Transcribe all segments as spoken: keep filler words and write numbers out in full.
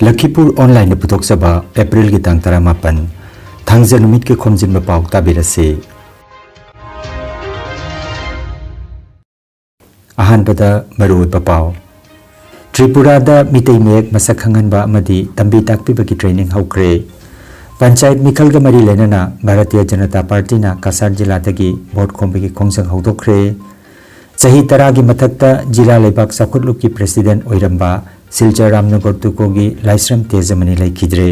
ꯂꯈꯤꯄꯨꯔ ꯑꯣꯟꯂꯥꯏꯟꯅ ꯄꯨꯊꯣꯛꯆꯕ ꯑꯦꯄ꯭ꯔꯤꯜꯒꯤ ꯇꯥꯡ ꯇꯔꯥꯃꯥꯄꯟ, ꯊꯥꯡꯖ ꯅꯨꯃꯤꯠꯀꯤ ꯈꯣꯝꯖꯤꯟꯕ ꯄꯥꯎ ꯇꯥꯕꯤꯔꯁꯤ꯫ ꯑꯍꯥꯟꯕꯗ ꯃꯔꯨꯑꯣꯏꯕ ꯄꯥꯎ꯫ ꯇ꯭ꯔꯤꯄꯨꯔꯥꯗ ꯃꯤꯇꯩ ꯃꯌꯦꯛ ꯃꯁꯛ ꯈꯪꯍꯟꯕ ꯑꯃꯗꯤ ꯇꯝꯕꯤ ꯇꯥꯛꯄꯤꯕꯒꯤ ꯇ꯭ꯔꯦꯅꯤꯡ ꯍꯧꯈ꯭ꯔꯦ꯫ ꯄꯟꯆꯥꯌꯠ ꯃꯤꯈꯜꯒ ꯃꯔꯤ ꯂꯩꯅꯅ ꯚꯥꯔꯇꯤꯌ ꯖꯅꯇꯥ ꯄꯥꯔꯇꯤꯅ ꯀꯁꯥꯔ ꯖꯤꯂꯥꯗꯒꯤ ꯚꯣꯠ ꯈꯣꯝꯕꯒꯤ ꯈꯣꯡꯖꯪ ꯍꯧꯗꯣꯛꯈ꯭ꯔꯦ꯫ ꯆꯍꯤ ꯇꯔꯥꯒꯤ ꯃꯊꯛꯇ ꯖꯤꯂꯥ ꯂꯩꯕꯥꯛ ꯆꯥꯎꯈꯠꯂꯨꯞꯀꯤ ꯄ꯭ꯔꯦꯁꯤꯗꯦꯟꯠ ꯑꯣꯏꯔꯝꯕ ꯁꯤꯜꯆꯔ ꯔꯥꯝꯅꯒꯔ ꯇꯨꯀꯣꯒꯤ ꯂꯥꯏꯁ꯭ꯔꯝ ꯇꯦꯖꯃꯅꯤ ꯂꯩꯈꯤꯗ꯭ꯔꯦ꯫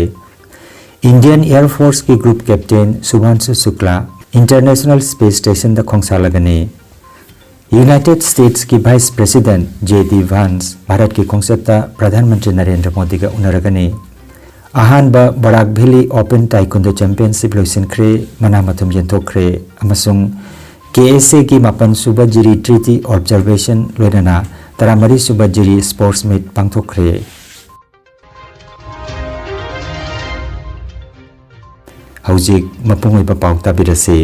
ꯏꯟꯗꯤꯌꯟ ꯑꯦꯌꯔ ꯐꯣꯔꯁꯀꯤ group captain Shubhanshu Shukla international space ꯁ꯭ꯇꯦꯁꯟꯗ ꯈꯣꯡꯁꯥꯜꯂꯒꯅꯤ꯫ ꯌꯨꯅꯥꯏꯇꯦꯗ ꯁ꯭ꯇꯦꯠꯁꯀꯤ vice president J D Vance ꯚꯥꯔꯠꯀꯤ ꯈꯣꯡꯆꯠꯇ ꯄ꯭ꯔꯙꯥꯟ ꯃꯟꯇ꯭ꯔꯤ ꯅꯔꯦꯟꯗ꯭ꯔ ꯃꯣꯗꯤꯒ ꯎꯅꯔꯒꯅꯤ꯫ ꯑꯍꯥꯟꯕ Barak valley open taekwondo championship ꯂꯣꯏꯁꯤꯟꯈ꯭ꯔꯦ꯫ ꯃꯅꯥ ꯃꯊꯨꯝ ꯌꯦꯟꯊꯣꯛꯈ꯭ꯔꯦ ꯑꯃꯁꯨꯡ ꯀꯦ ꯑꯦꯁ ꯑꯦꯒꯤ ꯃꯥꯄꯟ ꯁꯨꯕ ꯖꯤꯔꯤ ꯇ꯭ꯔꯤꯇꯤ ꯑꯣꯕꯖꯔꯕꯦꯁꯟ ꯂꯣꯏꯅꯅ ꯇꯔꯥꯃꯔꯤ ꯁꯨꯕ ꯖꯤꯔꯤ ꯁ꯭ꯄꯣꯔꯠꯁ ꯃꯤꯠ ꯄꯥꯡꯊꯣꯛꯈ꯭ꯔꯦ꯫ ꯍꯧꯖꯤꯛ ꯃꯄꯨꯡ ꯑꯣꯏꯕ ꯄꯥꯎ ꯇꯥꯕꯤꯔꯁꯤ꯫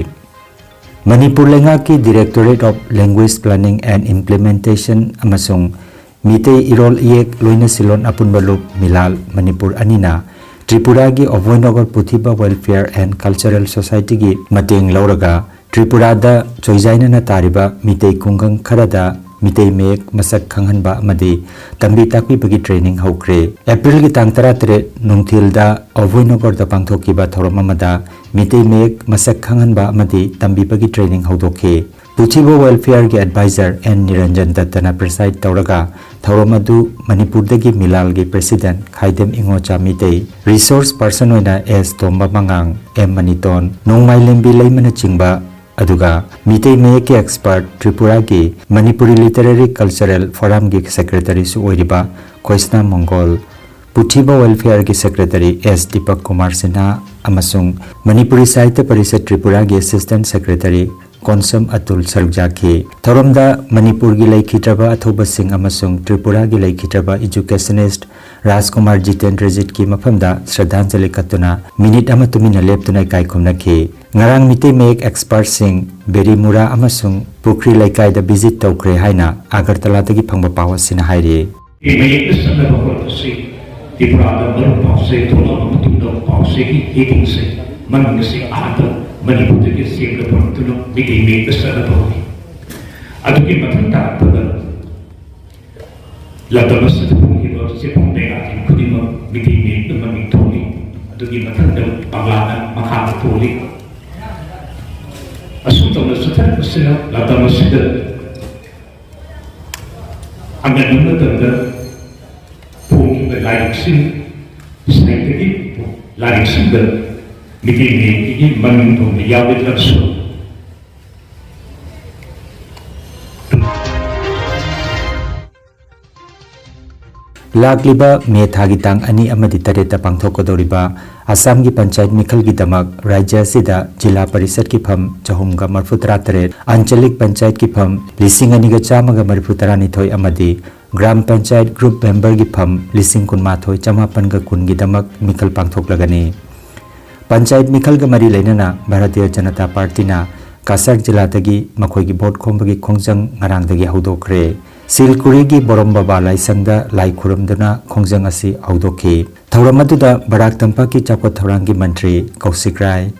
ꯃꯅꯤꯄꯨꯔ ꯂꯩꯉꯥꯛꯀꯤ Directorate of Language Planning and Implementation ꯑꯃꯁꯨꯡ ꯃꯤꯇꯩ ꯏꯔꯣꯜ ꯏꯌꯦꯛ ꯂꯣꯏꯅ ꯁꯤꯜꯂꯣꯟ ꯑꯄꯨꯟꯕ ꯂꯨꯞ ꯃꯤꯂꯥꯜ ꯃꯅꯤꯄꯨꯔ ꯑꯅꯤꯅ ꯇ꯭ꯔꯤꯄꯨꯔꯥꯒꯤ ꯑꯚꯣꯏꯅꯒꯔ ꯄꯨꯊꯤꯕ Welfare and Cultural Societyꯒꯤ ꯃꯇꯦꯡ ꯂꯧꯔꯒ ꯇ꯭ꯔꯤꯄꯨꯔꯥꯗ ꯆꯣꯏꯖꯥꯏꯅꯅ ꯇꯥꯔꯤꯕ ꯃꯤꯇꯩ ꯈꯨꯡꯒꯪ ꯈꯔꯗ ꯃꯤꯇꯩ ꯃꯌꯦꯛ ꯃꯁꯛ ꯈꯪꯍꯟꯕ ꯑꯃꯗꯤ ꯇꯝꯕꯤ ꯇꯥꯛꯄꯤꯕꯒꯤ ꯇ꯭ꯔꯦꯅꯤꯡ ꯍꯧꯈ꯭ꯔꯦ꯫ ꯑꯦꯄ꯭ꯔꯤꯜꯒꯤ ꯇꯥꯡ ꯇꯔꯥꯇꯔꯦꯠ ꯅꯨꯡꯊꯤꯜꯗ ꯑꯚꯣꯏꯅꯒꯔꯗ ꯄꯥꯡꯊꯣꯛꯈꯤꯕ ꯊꯧꯔꯝ ꯑꯃꯗ ꯃꯤꯇꯩ ꯃꯌꯦꯛ ꯃꯁꯛ ꯈꯪꯍꯟꯕ ꯑꯃꯗꯤ ꯇꯝꯕꯤꯕꯒꯤ ꯇ꯭ꯔꯦꯅꯤꯡ ꯍꯧꯗꯣꯛꯈꯤ꯫ ꯄꯨꯊꯤꯕ Welfareꯒꯤ ꯑꯦꯗꯚꯥꯏꯖꯔ ꯑꯦꯟ ꯅꯤꯔꯟꯖꯟ ꯗꯠꯇꯅ ꯄ꯭ꯔꯤꯁꯥꯏꯗ ꯇꯧꯔꯒ ꯊꯧꯔꯝ ꯑꯗꯨ ꯃꯅꯤꯄꯨꯔꯗꯒꯤ ꯃꯤꯂꯥꯜꯒꯤ president Khaidem Ingocha Meitei, resource person ꯑꯣꯏꯅ ꯑꯦꯁ ꯇꯣꯝꯕ ꯃꯉꯥꯡ, ꯑꯦꯝ ꯃꯅꯤꯇꯣꯟ, ꯅꯣꯡꯃꯥꯏꯂꯦꯝꯕꯤ ꯂꯩꯃꯅꯆꯤꯡꯕ, ꯑꯗꯨꯒ ꯃꯤꯇꯩ ꯃꯌꯦꯛꯀꯤ ꯑꯦꯛꯁꯄꯔꯠ, ꯇ꯭ꯔꯤꯄꯨꯔꯥꯒꯤ ꯃꯅꯤꯄꯨꯔꯤ ꯂꯤꯇꯔꯦꯔꯤ ꯀꯜꯆꯔꯦꯜ ꯐꯣꯔꯝꯒꯤ ꯁꯦꯀ꯭ꯔꯦꯇꯔꯤꯁꯨ ꯑꯣꯏꯔꯤꯕ ꯈꯣꯏꯁꯅꯥ ꯃꯪꯒꯣꯜ, ꯄꯨꯊꯤꯕ Welfareꯒꯤ ꯁꯦꯀ꯭ꯔꯦꯇꯔꯤ ꯑꯦꯁ ꯗꯤꯄꯛ ꯀꯨꯃꯥꯔ ꯁꯤꯟꯍꯥ ꯑꯃꯁꯨꯡ ꯃꯅꯤꯄꯨꯔꯤ ꯁꯥꯍꯤꯇ꯭ꯌ ꯄꯔꯤꯁꯠ ꯇ꯭ꯔꯤꯄꯨꯔꯥꯒꯤ ꯑꯦꯁꯤꯁꯇꯦꯟꯠ ꯁꯦꯀ꯭ꯔꯦꯇꯔꯤ ꯀꯣꯟꯁꯝ ꯑꯇꯨꯜ ꯁꯔꯨꯛ ꯌꯥꯈꯤ꯫ ꯊꯧꯔꯝꯗ ꯃꯅꯤꯄꯨꯔꯒꯤ ꯂꯩꯈꯤꯗ꯭ꯔꯕ ꯑꯊꯧꯕꯁꯤꯡ ꯑꯃꯁꯨꯡ ꯇ꯭ꯔꯤꯄꯨꯔꯥꯒꯤ ꯂꯩꯈꯤꯗ꯭ꯔꯕ ꯏꯖꯨꯀꯦꯁꯅꯤꯁꯠ ꯔꯥꯖꯀꯨꯃꯥꯔ ꯖꯤꯇꯦꯟꯗ꯭ꯔꯖꯤꯠꯀꯤ ꯃꯐꯝꯗ ꯁ꯭ꯔꯗꯥꯟꯖꯂꯤ ꯀꯠꯇꯨꯅ ꯃꯤꯅꯤꯠ ꯑꯃ ꯇꯨꯃꯤꯟꯅ ꯂꯦꯞꯇꯨꯅ ꯏꯀꯥꯏ ꯈꯨꯝꯅꯈꯤ꯫ ꯉꯔꯥꯡ ꯃꯤꯇꯩ ꯃꯌꯦꯛ ꯑꯦꯛꯁꯄꯔꯠꯁꯤꯡ ꯕꯦꯔꯤꯃꯨꯔꯥ ꯑꯃꯁꯨꯡ ꯄꯨꯈ꯭ꯔꯤ ꯂꯩꯀꯥꯏꯗ ꯚꯤꯖꯤꯠ ꯇꯧꯈ꯭ꯔꯦ ꯍꯥꯏꯅ ꯑꯒꯔꯇꯂꯥꯗꯒꯤ ꯐꯪꯕ ꯄꯥꯎ ꯑꯁꯤꯅ ꯍꯥꯏꯔꯤ꯫ ꯃꯌꯦꯛꯇ ꯁꯛꯅꯕ ꯈꯣꯠꯄꯁꯤ ꯇ꯭ꯔꯤꯄꯨꯔꯥꯗ ꯃꯔꯨꯞ ꯄꯥꯎꯆꯦ ꯊꯣꯛꯂꯕ ꯃꯇꯨꯡꯗ ꯄꯥꯎꯆꯦꯒꯤ ꯍꯦꯗꯤꯡꯁꯦ ꯃꯃꯤꯡ ꯑꯁꯤ ꯑꯥꯗ ꯃꯅꯤꯄꯨꯔꯗꯒꯤ ꯆꯦꯡꯗ ꯐꯪꯂꯛꯇꯨꯅ ꯃꯤꯇꯩ ꯃꯌꯦꯛꯇ ꯆꯠꯅꯕ ꯍꯧꯏ꯫ ꯑꯗꯨꯒꯤ ꯃꯊꯪ ꯇꯥꯔꯛꯄꯗ ꯂꯝꯗꯝ ꯑꯁꯤꯗ ꯐꯣꯡꯈꯤꯕ ꯆꯦꯐꯣꯡ ꯃꯦꯒꯥꯖꯤꯟ ꯈꯨꯗꯤꯡꯃꯛ ꯃꯤꯇꯩ ꯃꯌꯦꯛꯇ ꯃꯃꯤꯡ ꯊꯣꯜꯂꯤ꯫ ꯑꯗꯨꯒꯤ ꯃꯊꯪꯗ ꯕꯪꯂꯥꯅ ꯃꯈꯥꯗ ꯄꯣꯜꯂꯤ꯫ ꯑꯁꯨꯝ ꯇꯧꯅ ꯆꯠꯊꯔꯛꯄꯁꯤꯅ ꯂꯝꯗꯝ ꯑꯁꯤꯗ ꯑꯉꯟꯕ ꯃꯇꯝꯗ ꯐꯣꯡꯈꯤꯕ ꯂꯥꯏꯔꯤꯛꯁꯤꯡ, ꯁꯥꯍꯤꯇ꯭ꯌꯒꯤ ꯂꯥꯏꯔꯤꯛꯁꯤꯡꯗ ꯃꯤꯇꯩ ꯃꯌꯦꯛꯀꯤ ꯃꯃꯤꯡ ꯊꯣꯟꯕ ꯌꯥꯎꯔꯤꯕꯁꯨ ꯂꯥꯛꯂꯤꯕ ꯃꯦ ꯊꯥꯒꯤ ꯇꯥꯡ ꯑꯅꯤ ꯑꯃꯗꯤ ꯇꯔꯦꯠꯇ ꯄꯥꯡꯊꯣꯛꯀꯗꯧꯔꯤꯕ ꯑꯁꯥꯝꯒꯤ ꯄꯟꯆꯥꯌꯠ ꯃꯤꯈꯜꯒꯤꯗꯃꯛ ꯔꯥꯖ꯭ꯌ ꯑꯁꯤꯗ ꯖꯤꯂꯥ ꯄꯔꯤꯁꯠꯀꯤ ꯐꯝ ꯆꯍꯨꯝꯒ ꯃꯔꯤꯐꯨ ꯇꯔꯥ ꯇꯔꯦꯠ, ꯑꯟꯆꯂꯤꯛ ꯄꯟꯆꯥꯌꯠꯀꯤ ꯐꯝ ꯂꯤꯁꯤꯡ ꯑꯅꯤꯒ ꯆꯥꯝꯃꯒ ꯃꯔꯤꯐꯨ ꯇꯔꯥꯅꯤꯊꯣꯏ ꯑꯃꯗꯤ ꯒ꯭ꯔꯥꯝ ꯄꯟꯆꯥꯌꯠ ꯒ꯭ꯔꯨꯞ ꯃꯦꯝꯕꯔꯒꯤ ꯐꯝ ꯂꯤꯁꯤꯡ ꯀꯨꯟꯃꯥꯊꯣꯏ ꯆꯃꯥꯄꯟꯒ ꯀꯨꯟꯒꯤꯗꯃꯛ ꯃꯤꯈꯜ ꯄꯥꯡꯊꯣꯛꯂꯒꯅꯤ꯫ ꯄꯟꯆꯥꯌꯠ ꯃꯤꯈꯜꯒ ꯃꯔꯤ ꯂꯩꯅꯅ ꯚꯥꯔꯇꯤꯌ ꯖꯅꯇꯥ ꯄꯥꯔꯇꯤꯅ ꯀꯁꯥꯔ ꯖꯤꯂꯥꯗꯒꯤ ꯃꯈꯣꯏꯒꯤ ꯚꯣꯠ ꯈꯣꯝꯕꯒꯤ ꯈꯣꯡꯖꯪ ꯉꯔꯥꯡꯗꯒꯤ ꯍꯧꯗꯣꯛꯈ꯭ꯔꯦ꯫ ꯁꯤꯜꯀꯨꯔꯤꯒꯤ ꯕꯣꯔꯣꯝ ꯕꯕꯥ ꯂꯥꯏꯁꯪꯗ ꯂꯥꯏ ꯈꯨꯔꯨꯝꯗꯨꯅ ꯈꯣꯡꯖꯪ ꯑꯁꯤ ꯍꯧꯗꯣꯛꯈꯤ꯫ ꯊꯧꯔꯝ ꯑꯗꯨꯗ ꯕꯔꯥꯛ ꯇꯝꯄꯥꯛꯀꯤ ꯆꯥꯎꯈꯠ ꯊꯧꯔꯥꯡꯒꯤ ꯃꯟꯇ꯭ꯔꯤ ꯀꯧꯁꯤꯛ ꯔꯥꯏ,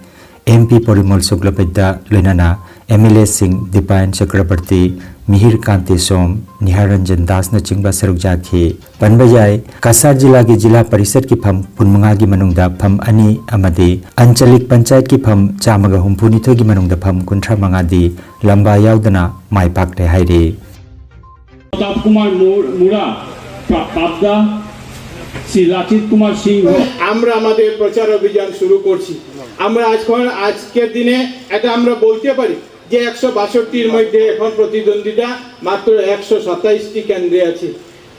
ꯑꯦꯝ ꯄꯤ ꯄꯣꯔꯤꯃꯣꯜ ꯁꯨꯛꯂꯕꯩꯗ ꯂꯣꯏꯅꯅ ꯑꯦꯝ ꯑꯦꯜ ꯑꯦꯁꯤꯡ ꯗꯤꯄꯥꯌꯟ ꯆꯀ꯭ꯔꯕꯔꯇꯤ, ꯃꯤꯍꯤꯔ ꯀꯥꯟꯇꯤ ꯁꯣꯝ, ꯅꯤꯍꯥꯔ ꯔꯟꯖꯟ ꯗꯥꯁꯅꯆꯤꯡꯕ ꯁꯔꯨꯛ ꯌꯥꯈꯤ꯫ ꯄꯟꯕ ꯌꯥꯏ, ꯀꯁꯥꯔ ꯖꯤꯂꯥꯒꯤ ꯖꯤꯂꯥ ꯄꯔꯤꯁꯠꯀꯤ ꯐꯝ ꯀꯨꯟꯃꯉꯥꯒꯤ ꯃꯅꯨꯡꯗ ꯐꯝ ꯑꯅꯤ ꯑꯃꯗꯤ ꯑꯟꯆꯂꯤꯛ ꯄꯟꯆꯥꯌꯠꯀꯤ ꯐꯝ ꯆꯥꯝꯃꯒ ꯍꯨꯝꯐꯨꯅꯤꯊꯣꯏꯒꯤ ꯃꯅꯨꯡꯗ ꯐꯝ ꯀꯨꯟꯊ꯭ꯔꯥ ꯃꯉꯥꯗꯤ ꯂꯝꯕꯥ ꯌꯥꯎꯗꯅ ꯃꯥꯏ ꯄꯥꯛꯂꯦ ꯍꯥꯏꯔꯤ꯫ প্রতাপ কুমার মু- মুরা, পা- পাবদা, শ্রী লাচিত কুমার সিংহ। আমরা আমাদের প্রচার অভিযান শুরু করছি। আমরা এখন আজকের দিনে এটা আমরা বলতে পারি যে একশো বাষট্টির মধ্যে এখন প্রতিদ্বন্দ্বিতা মাত্র একশো সাতাইশটি কেন্দ্রে আছে।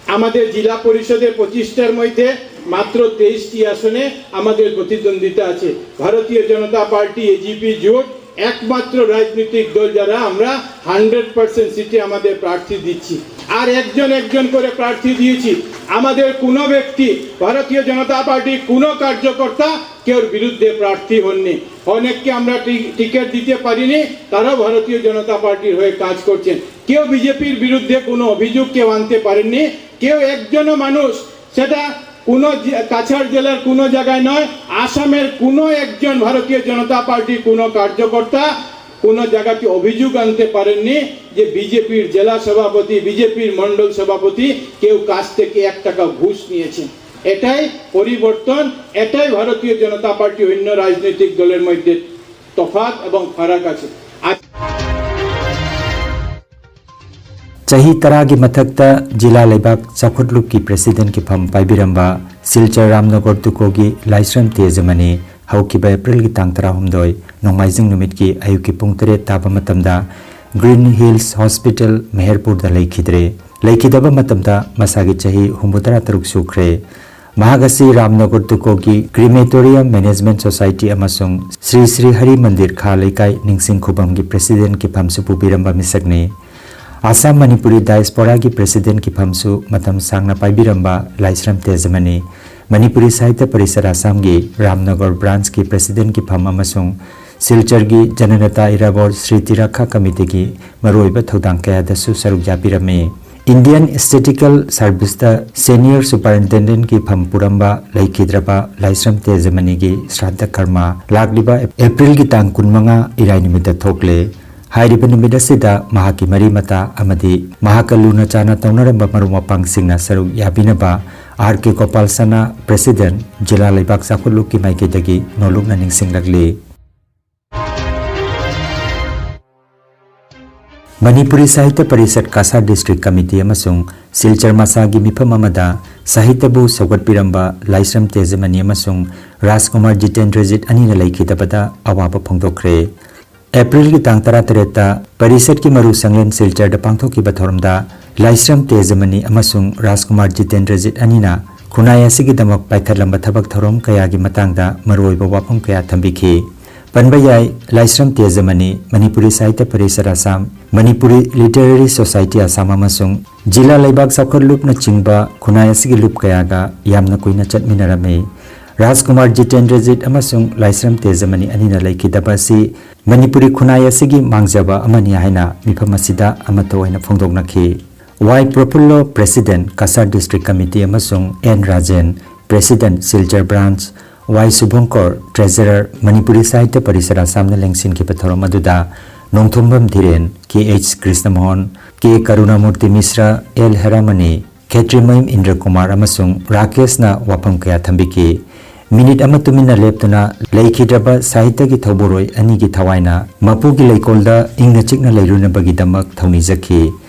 আমাদের জেলা পরিষদের পঁচিশটার মধ্যে মাত্র তেইশটি আসনে আমাদের প্রতিদ্বন্দ্বিতা আছে। ভারতীয় জনতা পার্টি, এজিপি জোট একমাত্র রাজনৈতিক দল যারা আমরা হান্ড্রেড পার্সেন্ট সিটে আমাদের প্রার্থী দিচ্ছি। আর একজন একজন করে প্রার্থী দিয়েছি। আমাদের কোনো ব্যক্তি, ভারতীয় জনতা পার্টির কোনো কার্যকর্তা কেউর বিরুদ্ধে প্রার্থী হননি। অনেককে আমরা টি- টিকিট দিতে পারিনি, তারাও ভারতীয় জনতা পার্টির হয়ে কাজ করছেন। কেউ বিজেপির বিরুদ্ধে কোনো অভিযোগ কেউ আনতে পারেননি। কেউ একজনও মানুষ সেটা কোনো জে-, কাছাড় জেলার কোনো জায়গায় নয়, আসামের কোনো একজন ভারতীয় জনতা পার্টির কোনো কার্যকর্তা কোনো জায়গাতে অভিযোগ আনতে পারেননি যে বিজেপির জেলা সভাপতি, বিজেপির মণ্ডল সভাপতি কেউ কাছ থেকে এক টাকা ঘুষ নিয়েছে। এটাই পরিবর্তন, এটাই ভারতীয় জনতা পার্টি অন্য রাজনৈতিক দলের মধ্যে তফাৎ এবং ফারাক আছে। আজ চাꯍꯤ ꯇꯔꯥꯒꯤ ꯃꯊꯛꯇ ꯖꯤꯂꯥ ꯂꯩꯕꯥꯛ ꯆꯥꯎꯈꯠꯂꯨꯞꯀꯤ ꯄ꯭ꯔꯦꯁꯤꯗꯦꯟꯠꯀꯤ ꯐꯝ ꯄꯥꯏꯕꯤꯔꯝꯕ ꯁꯤꯜꯆꯔ ꯔꯥꯝꯅꯒꯔ ꯇꯨꯀꯣꯒꯤ ꯂꯥꯏꯁ꯭ꯔꯝ ꯇꯦꯖꯃꯅꯤ ꯍꯧꯈꯤꯕ ꯑꯦꯄ꯭ꯔꯤꯜꯒꯤ ꯇꯥꯡ ꯇꯔꯥꯍꯨꯝꯗꯣꯏ ꯅꯣꯡꯃꯥꯏꯖꯤꯡ ꯅꯨꯃꯤꯠꯀꯤ ꯑꯌꯨꯛꯀꯤ ꯄꯨꯡ ꯇꯔꯦꯠ ꯇꯥꯕ ꯃꯇꯝꯗ ꯒ꯭ꯔꯤꯟ ꯍꯤꯜꯁ ꯍꯣꯁꯄꯤꯇꯥꯜ ꯃꯦꯍꯔꯄꯨꯔꯗ ꯂꯩꯈꯤꯗ꯭ꯔꯦ꯫ ꯂꯩꯈꯤꯗꯕ ꯃꯇꯝꯗ ꯃꯁꯥꯒꯤ ꯆꯍꯤ ꯍꯨꯝꯐꯨꯇꯔꯥ ꯇꯔꯨꯛ ꯁꯨꯈ꯭ꯔꯦ꯫ ꯃꯍꯥꯛ ꯑꯁꯤ ꯔꯥꯝꯅꯒꯔ ꯇꯨꯀꯣꯒꯤ ꯀ꯭ꯔꯤꯃꯦꯇꯣꯔꯤꯌꯝ ꯃꯦꯅꯦꯖꯃꯦꯟꯠ ꯁꯣꯁꯥꯏꯇꯤ ꯑꯃꯁꯨꯡ ꯁ꯭ꯔꯤ ꯁ꯭ꯔꯤ ꯍꯔꯤ ꯃꯟꯗꯤꯔ ꯈꯥ ꯂꯩꯀꯥꯏ ꯅꯤꯡꯁꯤꯡ ꯈꯨꯕꯝꯒꯤ ꯄ꯭ꯔꯦꯁꯤꯗꯦꯟꯠꯀꯤ ꯐꯝꯁꯨ ꯄꯨꯕꯤꯔꯝꯕ ꯃꯤꯁꯛꯅꯤ꯫ ꯑꯁꯥꯝ ꯃꯅꯤꯄꯨꯔꯤ ꯗꯥꯏꯁꯄꯣꯔꯥꯒꯤ ꯄ꯭ꯔꯦꯁꯤꯗꯦꯟꯠꯀꯤ ꯐꯝꯁꯨ ꯃꯇꯝ ꯁꯥꯡꯅ ꯄꯥꯏꯕꯤꯔꯝꯕ ꯂꯥꯏꯁ꯭ꯔꯝ ꯇꯦꯖꯃꯅꯤ ꯃꯅꯤꯄꯨꯔꯤ ꯁꯥꯍꯤꯇ꯭ꯌ ꯄꯔꯤꯁꯠ ꯑꯁꯥꯝꯒꯤ ꯔꯥꯝꯅꯒꯔ ꯕ꯭ꯔꯥꯟꯆꯀꯤ ꯄ꯭ꯔꯦꯁꯤꯗꯦꯟꯠꯀꯤ ꯐꯝ ꯑꯃꯁꯨꯡ ꯁꯤꯜꯆꯔꯒꯤ ꯖꯅꯅꯇꯥ ꯏꯔꯥꯕꯣꯔ ꯁ꯭ꯔꯤꯇꯤ ꯔꯛꯈꯥ ꯀꯃꯤꯇꯤꯒꯤ ꯃꯔꯨꯑꯣꯏꯕ ꯊꯧꯗꯥꯡ ꯀꯌꯥꯗꯁꯨ ꯁꯔꯨꯛ ꯌꯥꯕꯤꯔꯝꯃꯤ꯫ ꯏꯟꯗꯤꯌꯟ ꯁ꯭ꯇꯦꯇꯤꯁꯇꯤꯀꯦꯜ ꯁꯔꯚꯤꯁꯇ ꯁꯦꯅꯤꯌꯔ ꯁꯨꯄꯔꯤꯟꯇꯦꯟꯗꯦꯟꯠꯀꯤ ꯐꯝ ꯄꯨꯔꯝꯕ ꯂꯩꯈꯤꯗ꯭ꯔꯕ ꯂꯥꯏꯁ꯭ꯔꯝ ꯇꯦꯖꯃꯅꯤꯒꯤ ꯁ꯭ꯔꯥꯗꯙ ꯀꯔꯃ ꯂꯥꯛꯂꯤꯕ ꯑꯦꯄ꯭ꯔꯤꯜꯒꯤ ꯇꯥꯡ ꯀꯨꯟꯃꯉꯥ ꯏꯔꯥꯏ ꯅꯨꯃꯤꯠꯇ ꯊꯣꯛꯂꯦ꯫ ꯍꯥꯏꯔꯤꯕ ꯅꯨꯃꯤꯠ ꯑꯁꯤꯗ ꯃꯍꯥꯛꯀꯤ ꯃꯔꯤ ꯃꯇꯥ ꯑꯃꯗꯤ ꯃꯍꯥꯛꯀ ꯂꯨꯅ ꯆꯥꯟꯅ ꯇꯧꯅꯔꯝꯕ ꯃꯔꯨꯞ ꯃꯄꯥꯡꯁꯤꯡꯅ ꯁꯔꯨꯛ ꯌꯥꯕꯤꯅꯕ ꯑꯥꯔ ꯀꯦ ꯒꯣꯄꯥꯜ ꯁꯅꯥ, ꯄ꯭ꯔꯦꯁꯤꯗꯦꯟꯠ, ꯖꯤꯂꯥ ꯂꯩꯕꯥꯛ ꯆꯥꯎꯈꯠꯂꯨꯞꯀꯤ ꯃꯥꯏꯀꯩꯗꯒꯤ ꯅꯣꯜꯂꯨꯛꯅ ꯅꯤꯡꯁꯤꯡꯂꯛꯂꯤ꯫ ꯃꯅꯤꯄꯨꯔꯤ ꯁꯥꯍꯤꯇ꯭ꯌ ꯄꯔꯤꯁꯠ ꯀꯁꯥꯔ ꯗꯤꯁꯇ꯭ꯔꯤꯛ ꯀꯃꯤꯇꯤ ꯑꯃꯁꯨꯡ ꯁꯤꯜꯆꯔ ꯃꯁꯥꯒꯤ ꯃꯤꯐꯝ ꯑꯃꯗ ꯁꯥꯍꯤꯇ꯭ꯌꯕꯨ ꯁꯧꯒꯠꯄꯤꯔꯝꯕ ꯂꯥꯏꯁ꯭ꯔꯝ ꯇꯦꯖꯃꯅꯤ ꯑꯃꯁꯨꯡ ꯔꯥꯖꯀꯨꯃꯥꯔ ꯖꯤꯇꯦꯟꯗ꯭ꯔꯖꯤꯠ ꯑꯅꯤꯅ ꯂꯩꯈꯤꯗꯕꯗ ꯑꯋꯥꯕ ꯐꯣꯡꯗꯣꯛꯈ꯭ꯔꯦ꯫ ꯑꯦꯄ꯭ꯔꯤꯜꯒꯤ ꯇꯥꯡ ꯇꯔꯥꯇꯔꯦꯠꯇ ꯄꯔꯤꯁꯠꯀꯤ ꯃꯔꯨ ꯁꯪꯂꯦꯟ ꯁꯤꯜꯆꯔꯗ ꯄꯥꯡꯊꯣꯛꯈꯤꯕ ꯊꯧꯔꯝꯗ ꯂꯥꯏꯁ꯭ꯔꯝ ꯇꯦꯖꯃꯅꯤ ꯑꯃꯁꯨꯡ ꯔꯥꯖꯀꯨꯃꯥꯔ ꯖꯤꯇꯦꯟꯗ꯭ꯔꯖꯤꯠ ꯑꯅꯤꯅ ꯈꯨꯟꯅꯥꯏ ꯑꯁꯤꯒꯤꯗꯃꯛ ꯄꯥꯏꯈꯠꯂꯝꯕ ꯊꯕꯛ ꯊꯧꯔꯝ ꯀꯌꯥꯒꯤ ꯃꯇꯥꯡꯗ ꯃꯔꯨꯑꯣꯏꯕ ꯋꯥꯐꯝ ꯀꯌꯥ ꯊꯝꯕꯤꯈꯤ꯫ ꯄꯟꯕ ꯌꯥꯏ, ꯂꯥꯏꯁ꯭ꯔꯝ ꯇꯦꯖꯃꯅꯤ, ꯃꯅꯤꯄꯨꯔꯤ ꯁꯥꯍꯤꯇ꯭ꯌ ꯄꯔꯤꯁꯠ ꯑꯁꯥꯝ, ꯃꯅꯤꯄꯨꯔꯤ ꯂꯤꯇꯔꯦꯔꯤ ꯁꯣꯁꯥꯏꯇꯤ ꯑꯁꯥꯝ ꯑꯃꯁꯨꯡ ꯖꯤꯂꯥ ꯂꯩꯕꯥꯛ ꯆꯥꯎꯈꯠꯂꯨꯞꯅꯆꯤꯡꯕ ꯈꯨꯟꯅꯥꯏ ꯑꯁꯤꯒꯤ ꯂꯨꯞ ꯀꯌꯥꯒ ꯌꯥꯝꯅ ꯀꯨꯏꯅ ꯆꯠꯃꯤꯟꯅꯔꯝꯃꯤ꯫ ꯔꯥꯖꯀꯨꯃꯥꯔ ꯖꯤꯇꯦꯟꯗ꯭ꯔꯖꯤꯠ ꯑꯃꯁꯨꯡ ꯂꯥꯏꯁ꯭ꯔꯝ ꯇꯦꯖꯃꯅꯤ ꯑꯅꯤꯅ ꯂꯩꯈꯤꯗꯕ ꯑꯁꯤ ꯃꯅꯤꯄꯨꯔꯤ ꯈꯨꯟꯅꯥꯏ ꯑꯁꯤꯒꯤ ꯃꯥꯡꯖꯕ ꯑꯃꯅꯤ ꯍꯥꯏꯅ ꯃꯤꯐꯝ ꯑꯁꯤꯗ ꯑꯃꯠꯇ ꯑꯣꯏꯅ ꯐꯣꯡꯗꯣꯛꯅꯈꯤ꯫ Y Praphullo, President, Cachar District Committee, ꯑꯃꯁꯨꯡ N Rajen, President, Silchar Branch, Y Subhangkor, Treasurer, Manipuri Sahitya Parishad ꯑꯁꯥꯝꯅ ꯂꯦꯡꯁꯤꯟꯈꯤꯕ ꯊꯧꯔꯝ ꯑꯗꯨꯗ Nongthombam Dhiren, K H Krishnamohan, K Karunamurti Mishra, L Heramani, Khetrimayum Indrakumar ꯑꯃꯁꯨꯡ ꯔꯥꯀꯦꯁꯅ ꯋꯥꯐꯝ ꯀꯌꯥ ꯊꯝꯕꯤꯈꯤ꯫ ꯃꯤꯅꯤꯠ ꯑꯃ ꯇꯨꯃꯤꯟꯅ ꯂꯦꯞꯇꯨꯅ ꯂꯩꯈꯤꯗ꯭ꯔꯕ ꯁꯥꯍꯤꯇ꯭ꯌꯒꯤ ꯊꯧꯕꯨꯔꯣꯏ ꯑꯅꯤꯒꯤ ꯊꯋꯥꯏꯅ ꯃꯄꯨꯒꯤ ꯂꯩꯀꯣꯜꯗ ꯏꯪꯅ ꯆꯤꯛꯅ ꯂꯩꯔꯨꯅꯕꯒꯤꯗꯃꯛ ꯊꯧꯅꯤꯖꯈꯤ꯫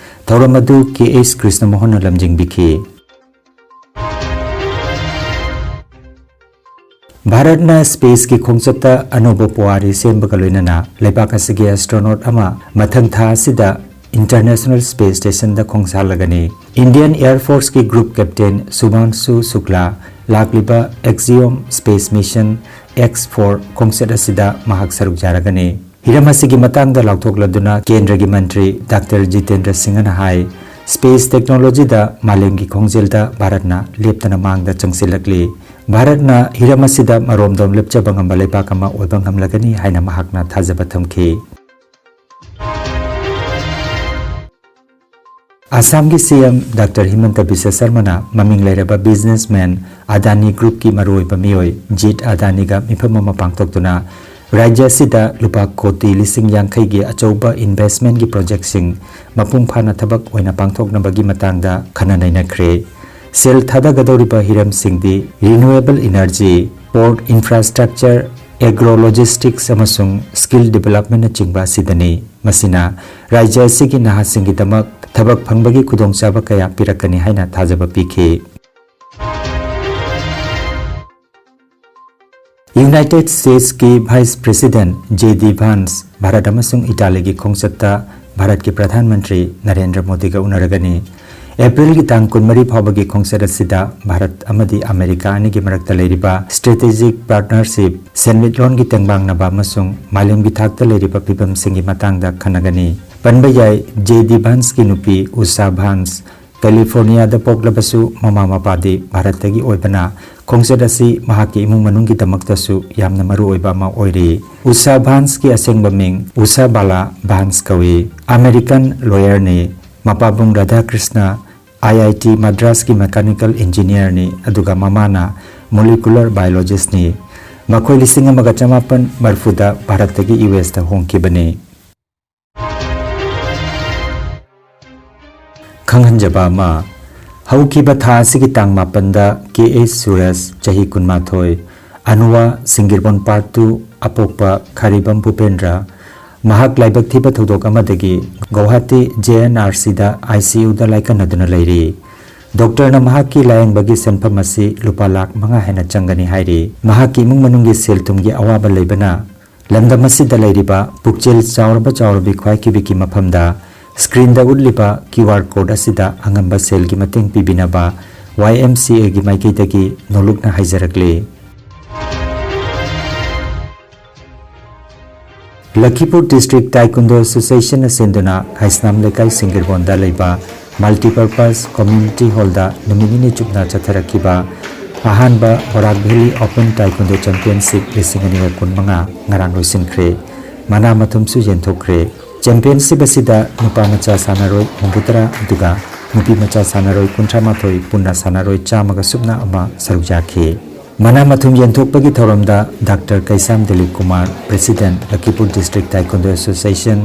ꯊꯧꯔꯝ ꯑꯗꯨ ꯀꯦ ꯑꯩꯆ ꯀ꯭ꯔꯤꯁꯅꯃꯣꯍꯟꯅ ꯂꯝꯖꯤꯡꯕꯤꯈꯤ꯫ ꯚꯥꯔꯠꯅ spaceꯀꯤ ꯈꯣꯡꯆꯠꯇ ꯑꯅꯧꯕ ꯄꯨꯋꯥꯔꯤ ꯁꯦꯝꯕꯒ ꯂꯣꯏꯅꯅ ꯂꯩꯕꯥꯛ ꯑꯁꯤꯒꯤ astronaut ꯑꯃ ꯃꯊꯪ ꯊꯥ ꯑꯁꯤꯗ International Space Stationꯗ ꯈꯣꯡꯁꯥꯜꯂꯒꯅꯤ꯫ Indian Air Forceꯀꯤ Group Captain ꯁꯨꯚꯥꯟꯁꯨ ꯁꯨꯛꯂꯥ ꯂꯥꯛꯂꯤꯕ Axiom Space Mission X four ꯈꯣꯡꯆꯠ ꯑꯁꯤꯗ ꯃꯍꯥꯛ ꯁꯔꯨꯛ ꯌꯥꯔꯒꯅꯤ꯫ ꯍꯤꯔꯝ ꯑꯁꯤꯒꯤ ꯃꯇꯥꯡꯗ ꯂꯥꯎꯊꯣꯛꯂꯗꯨꯅ ꯀꯦꯟꯗ꯭ꯔꯒꯤ ꯃꯟꯇ꯭ꯔꯤ ꯗꯥꯛꯇꯔ ꯖꯤꯇꯦꯟꯗ꯭ꯔ ꯁꯤꯡꯍꯅ ꯍꯥꯏ, space technologyꯗ ꯃꯥꯂꯦꯝꯒꯤ ꯈꯣꯡꯖꯦꯜꯗ ꯚꯥꯔꯠꯅ ꯂꯦꯞꯇꯅ ꯃꯥꯡꯗ ꯆꯪꯁꯤꯜꯂꯛꯂꯤ꯫ ꯚꯥꯔꯠꯅ ꯍꯤꯔꯝ ꯑꯁꯤꯗ ꯃꯔꯣꯝꯗꯣꯝ ꯂꯦꯞꯆꯕ ꯉꯝꯕ ꯂꯩꯕꯥꯛ ꯑꯃ ꯑꯣꯏꯕ ꯉꯝꯂꯒꯅꯤ ꯍꯥꯏꯅ ꯃꯍꯥꯛꯅ ꯊꯥꯖꯕ ꯊꯝꯈꯤ꯫ ꯑꯁꯥꯝꯒꯤ ꯁꯤ ꯑꯦꯝ ꯗꯥꯛꯇꯔ ꯍꯤꯃꯟꯇ ꯕꯤꯁ꯭ꯋ ꯁꯔꯃꯅ ꯃꯃꯤꯡ ꯂꯩꯔꯕ businessman ꯑꯗꯥꯅꯤ Groupꯀꯤ ꯃꯔꯨꯑꯣꯏꯕ ꯃꯤꯑꯣꯏ ꯖꯤꯠ ꯑꯗꯥꯅꯤꯒ ꯃꯤꯐꯝ ꯑꯃ ꯄꯥꯡꯊꯣꯛꯇꯨꯅ ꯔꯥꯖ꯭ꯌ ꯑꯁꯤꯗ ꯂꯨꯄꯥ ꯀꯣꯇꯤ ꯂꯤꯁꯤꯡ ꯌꯥꯡꯈꯩꯒꯤ ꯑꯆꯧꯕ investmentꯀꯤ projectꯁꯤꯡ ꯃꯄꯨꯡ ꯐꯥꯅ ꯊꯕꯛ ꯑꯣꯏꯅ ꯄꯥꯡꯊꯣꯛꯅꯕꯒꯤ ꯃꯇꯥꯡꯗ ꯈꯟꯅ ꯅꯩꯅꯈ꯭ꯔꯦ꯫ ꯁꯦꯜ ꯊꯥꯗꯒꯗꯧꯔꯤꯕ ꯍꯤꯔꯝꯁꯤꯡꯗꯤ renewable energy, port infrastructure, agro logistics ꯑꯃꯁꯨꯡ skill developmentꯅꯆꯤꯡꯕ ꯑꯁꯤꯗꯅꯤ꯫ ꯃꯁꯤꯅ ꯔꯥꯖ꯭ꯌ ꯑꯁꯤꯒꯤ ꯅꯍꯥꯁꯤꯡꯒꯤꯗꯃꯛ ꯊꯕꯛ ꯐꯪꯕꯒꯤ ꯈꯨꯗꯣꯡꯆꯥꯕ ꯀꯌꯥ ꯄꯤꯔꯛꯀꯅꯤ ꯍꯥꯏꯅ ꯊꯥꯖꯕ ꯄꯤꯈꯤ꯫ United Statesꯀꯤ Vice President J D Vance Bharat ꯑꯃꯁꯨꯡ ꯏꯇꯥꯂꯤꯒꯤ ꯈꯣꯡꯆꯠꯇ ꯚꯥꯔꯠꯀꯤ ꯄ꯭ꯔꯙꯥꯟ ꯃꯟꯇ꯭ꯔꯤ ꯅꯔꯦꯟꯗ꯭ꯔ ꯃꯣꯗꯤꯒ ꯎꯅꯔꯒꯅꯤ꯫ ꯑꯦꯄ꯭ꯔꯤꯜꯒꯤ ꯇꯥꯡ ꯀꯨꯟꯃꯔꯤ ꯐꯥꯎꯕꯒꯤ ꯈꯣꯡꯆꯠ ꯑꯁꯤꯗ ꯚꯥꯔꯠ ꯑꯃꯗꯤ ꯑꯃꯦꯔꯤꯀꯥ ꯑꯅꯤꯒꯤ ꯃꯔꯛꯇ ꯂꯩꯔꯤꯕ strategic partnership, ꯁꯦꯟꯃꯤꯠꯂꯣꯟꯒꯤ ꯇꯦꯡꯕꯥꯡꯅꯕ ꯑꯃꯁꯨꯡ ꯃꯥꯂꯦꯝꯒꯤ ꯊꯥꯛꯇ ꯂꯩꯔꯤꯕ ꯐꯤꯚꯝꯁꯤꯡꯒꯤ ꯃꯇꯥꯡꯗ ꯈꯟꯅꯒꯅꯤ꯫ ꯄꯟꯕ ꯌꯥꯏ, J D Vanceꯀꯤ ꯅꯨꯄꯤ ꯎꯁꯥ ꯚꯥꯟꯁ ꯀꯦꯂꯤꯐꯣꯔꯅꯤꯌꯥꯗ ꯄꯣꯛꯂꯕꯁꯨ ꯃꯃꯥ ꯃꯄꯥꯗꯤ ꯚꯥꯔꯠꯇꯒꯤ ꯑꯣꯏꯕꯅ ꯈꯣꯡꯆꯠ ꯑꯁꯤ ꯃꯍꯥꯛꯀꯤ ꯏꯃꯨꯡ ꯃꯅꯨꯡꯒꯤꯗꯃꯛꯇꯁꯨ ꯌꯥꯝꯅ ꯃꯔꯨ ꯑꯣꯏꯕ ꯑꯃ ꯑꯣꯏꯔꯤ꯫ ꯎꯁꯥ ꯚꯥꯟꯁꯀꯤ ꯑꯁꯦꯡꯕ ꯃꯤꯡ ꯎꯁꯥ ꯕꯥꯂꯥ ꯚꯥꯟꯁ ꯀꯧꯏ꯫ American lawyerꯅꯤ꯫ ꯃꯄꯥꯕꯨꯡ ꯔꯥꯙꯥꯀ꯭ꯔꯤꯁꯅ ꯑꯥꯏ ꯑꯥꯏ ꯇꯤ ꯃꯗ꯭ꯔꯥꯁꯀꯤ ꯃꯦꯀꯥꯅꯤꯀꯦꯜ ꯏꯟꯖꯤꯅꯤꯌꯔꯅꯤ, ꯑꯗꯨꯒ ꯃꯃꯥꯅ ꯃꯣꯂꯤꯀꯨꯂꯔ ꯕꯥꯏꯑꯣꯂꯣꯖꯤꯁ꯭ꯠꯅꯤ꯫ ꯃꯈꯣꯏ ꯂꯤꯁꯤꯡ ꯑꯃꯒ ꯆꯃꯥꯄꯟ ꯃꯔꯤꯐꯨꯗ ꯚꯥꯔꯠꯇꯒꯤ ꯌꯨ ꯑꯦꯁꯇ ꯍꯣꯡꯈꯤꯕꯅꯤ꯫ ꯈꯪꯍꯟꯖꯕ ꯑꯃ, ꯍꯧꯈꯤꯕ ꯊꯥ ꯑꯁꯤꯒꯤ ꯇꯥꯡ ꯃꯥꯄꯟꯗ ꯀꯦ ꯑꯦꯁ ꯁꯨꯔꯖ, ꯆꯍꯤ ꯀꯨꯟꯃꯥꯊꯣꯏ, ꯑꯅꯨꯋꯥ ꯁꯤꯡꯒꯤꯔꯕꯣꯟ ꯄꯥꯔꯠ ꯇꯨ ꯑꯄꯣꯛꯄ ꯈꯥꯔꯤꯕꯝ ꯚꯨꯄꯦꯟꯗ꯭ꯔ, ꯃꯍꯥꯛ ꯂꯥꯏꯕꯛ ꯊꯤꯕ ꯊꯧꯗꯣꯛ ꯑꯃꯗꯒꯤ ꯒꯧꯍꯥꯇꯤ ꯖꯦ ꯑꯦꯟ ꯑꯥꯔ ꯁꯤꯗ ꯑꯥꯏ ꯁꯤ ꯌꯨꯗ ꯂꯥꯏꯀꯠꯅꯗꯨꯅ ꯂꯩꯔꯤ꯫ ꯗꯣꯛꯇꯔꯅ ꯃꯍꯥꯛꯀꯤ ꯂꯥꯌꯦꯡꯕꯒꯤ ꯁꯦꯟꯐꯝ ꯑꯁꯤ ꯂꯨꯄꯥ ꯂꯥꯈ ꯃꯉꯥ ꯍꯦꯟꯅ ꯆꯪꯒꯅꯤ ꯍꯥꯏꯔꯤ꯫ ꯃꯍꯥꯛꯀꯤ ꯏꯃꯨꯡ ꯃꯅꯨꯡꯒꯤ ꯁꯦꯜ ꯊꯨꯝꯒꯤ ꯑꯋꯥꯕ ꯂꯩꯕꯅ ꯂꯝꯗꯝ ꯑꯁꯤꯗ ꯂꯩꯔꯤꯕ ꯄꯨꯛꯆꯦꯜ ꯆꯥꯎꯔꯕ ꯆꯥꯎꯔꯕꯤ ꯈ꯭ꯋꯥꯏ ꯀꯤꯕꯤꯀꯤ ꯃꯐꯝꯗ ꯁ꯭ꯀ꯭ꯔꯤꯟꯗ ꯎꯠꯂꯤꯕ ꯀ꯭ꯌꯨ ꯑꯥꯔ ꯀꯣꯗ ꯑꯁꯤꯗ ꯑꯉꯝꯕ ꯁꯦꯜꯒꯤ ꯃꯇꯦꯡ ꯄꯤꯕꯤꯅꯕ ꯋꯥꯏ ꯑꯦꯝ ꯁꯤ ꯑꯦꯒꯤ ꯃꯥꯏꯀꯩꯗꯒꯤ ꯅꯣꯂꯨꯛꯅ ꯍꯥꯏꯖꯔꯛꯂꯤ꯫ ꯂꯈꯤꯄꯨꯔ ꯗꯤꯁꯇ꯭ꯔꯤꯛ ꯇꯥꯏꯀꯨꯟꯗꯣ ꯑꯦꯁꯣꯁꯤꯌꯦꯁꯟꯅ ꯁꯤꯟꯗꯨꯅ ꯍꯩꯁꯅꯥꯝ ꯂꯩꯀꯥꯏ ꯁꯤꯡꯒꯤꯔꯕꯣꯟꯗ ꯂꯩꯕ ꯃꯜꯇꯤꯄꯔꯄꯁ ꯀꯝꯃ꯭ꯌꯨꯅꯤꯇꯤ ꯍꯣꯜꯗ ꯅꯨꯃꯤꯠ ꯅꯤꯅꯤ ꯆꯨꯞꯅ ꯆꯠꯊꯔꯛꯈꯤꯕ ꯑꯍꯥꯟꯕ ꯕꯣꯔꯥꯛ ꯚꯦꯂꯤ ꯑꯣꯄꯟ ꯇꯥꯏꯀꯨꯟꯗꯣ ꯆꯦꯝꯄꯤꯌꯟꯁꯤꯞ ꯂꯤꯁꯤꯡ ꯑꯅꯤꯒ ꯀꯨꯟꯃꯉꯥ ꯉꯔꯥꯡ ꯂꯣꯏꯁꯤꯟꯈ꯭ꯔꯦ꯫ ꯃꯅꯥ ꯃꯊꯨꯝꯁꯨ ꯌꯦꯟꯊꯣꯛꯈ꯭ꯔꯦ꯫ ꯆꯦꯝꯄꯤꯌꯟꯁꯤꯞ ꯑꯁꯤꯗ ꯅꯨꯄꯥ ꯃꯆꯥ ꯁꯥꯟꯅꯔꯣꯏ ꯍꯨꯝꯐꯨꯇꯔꯥ ꯑꯗꯨꯒ ꯅꯨꯄꯤ ꯃꯆꯥ ꯁꯥꯟꯅꯔꯣꯏ ꯀꯨꯟꯊ꯭ꯔꯥ ꯃꯥꯊꯣꯏ, ꯄꯨꯟꯅ ꯁꯥꯟꯅꯔꯣꯏ ꯆꯥꯝꯃꯒ ꯁꯨꯞꯅ ꯑꯃ ꯁꯔꯨꯛ ꯌꯥꯈꯤ꯫ ꯃꯅꯥ ꯃꯊꯨꯝ ꯌꯦꯟꯊꯣꯛꯄꯒꯤ ꯊꯧꯔꯝꯗ doctor Keisham Dilip Kumar, president, Lakhipur district taekwondo association,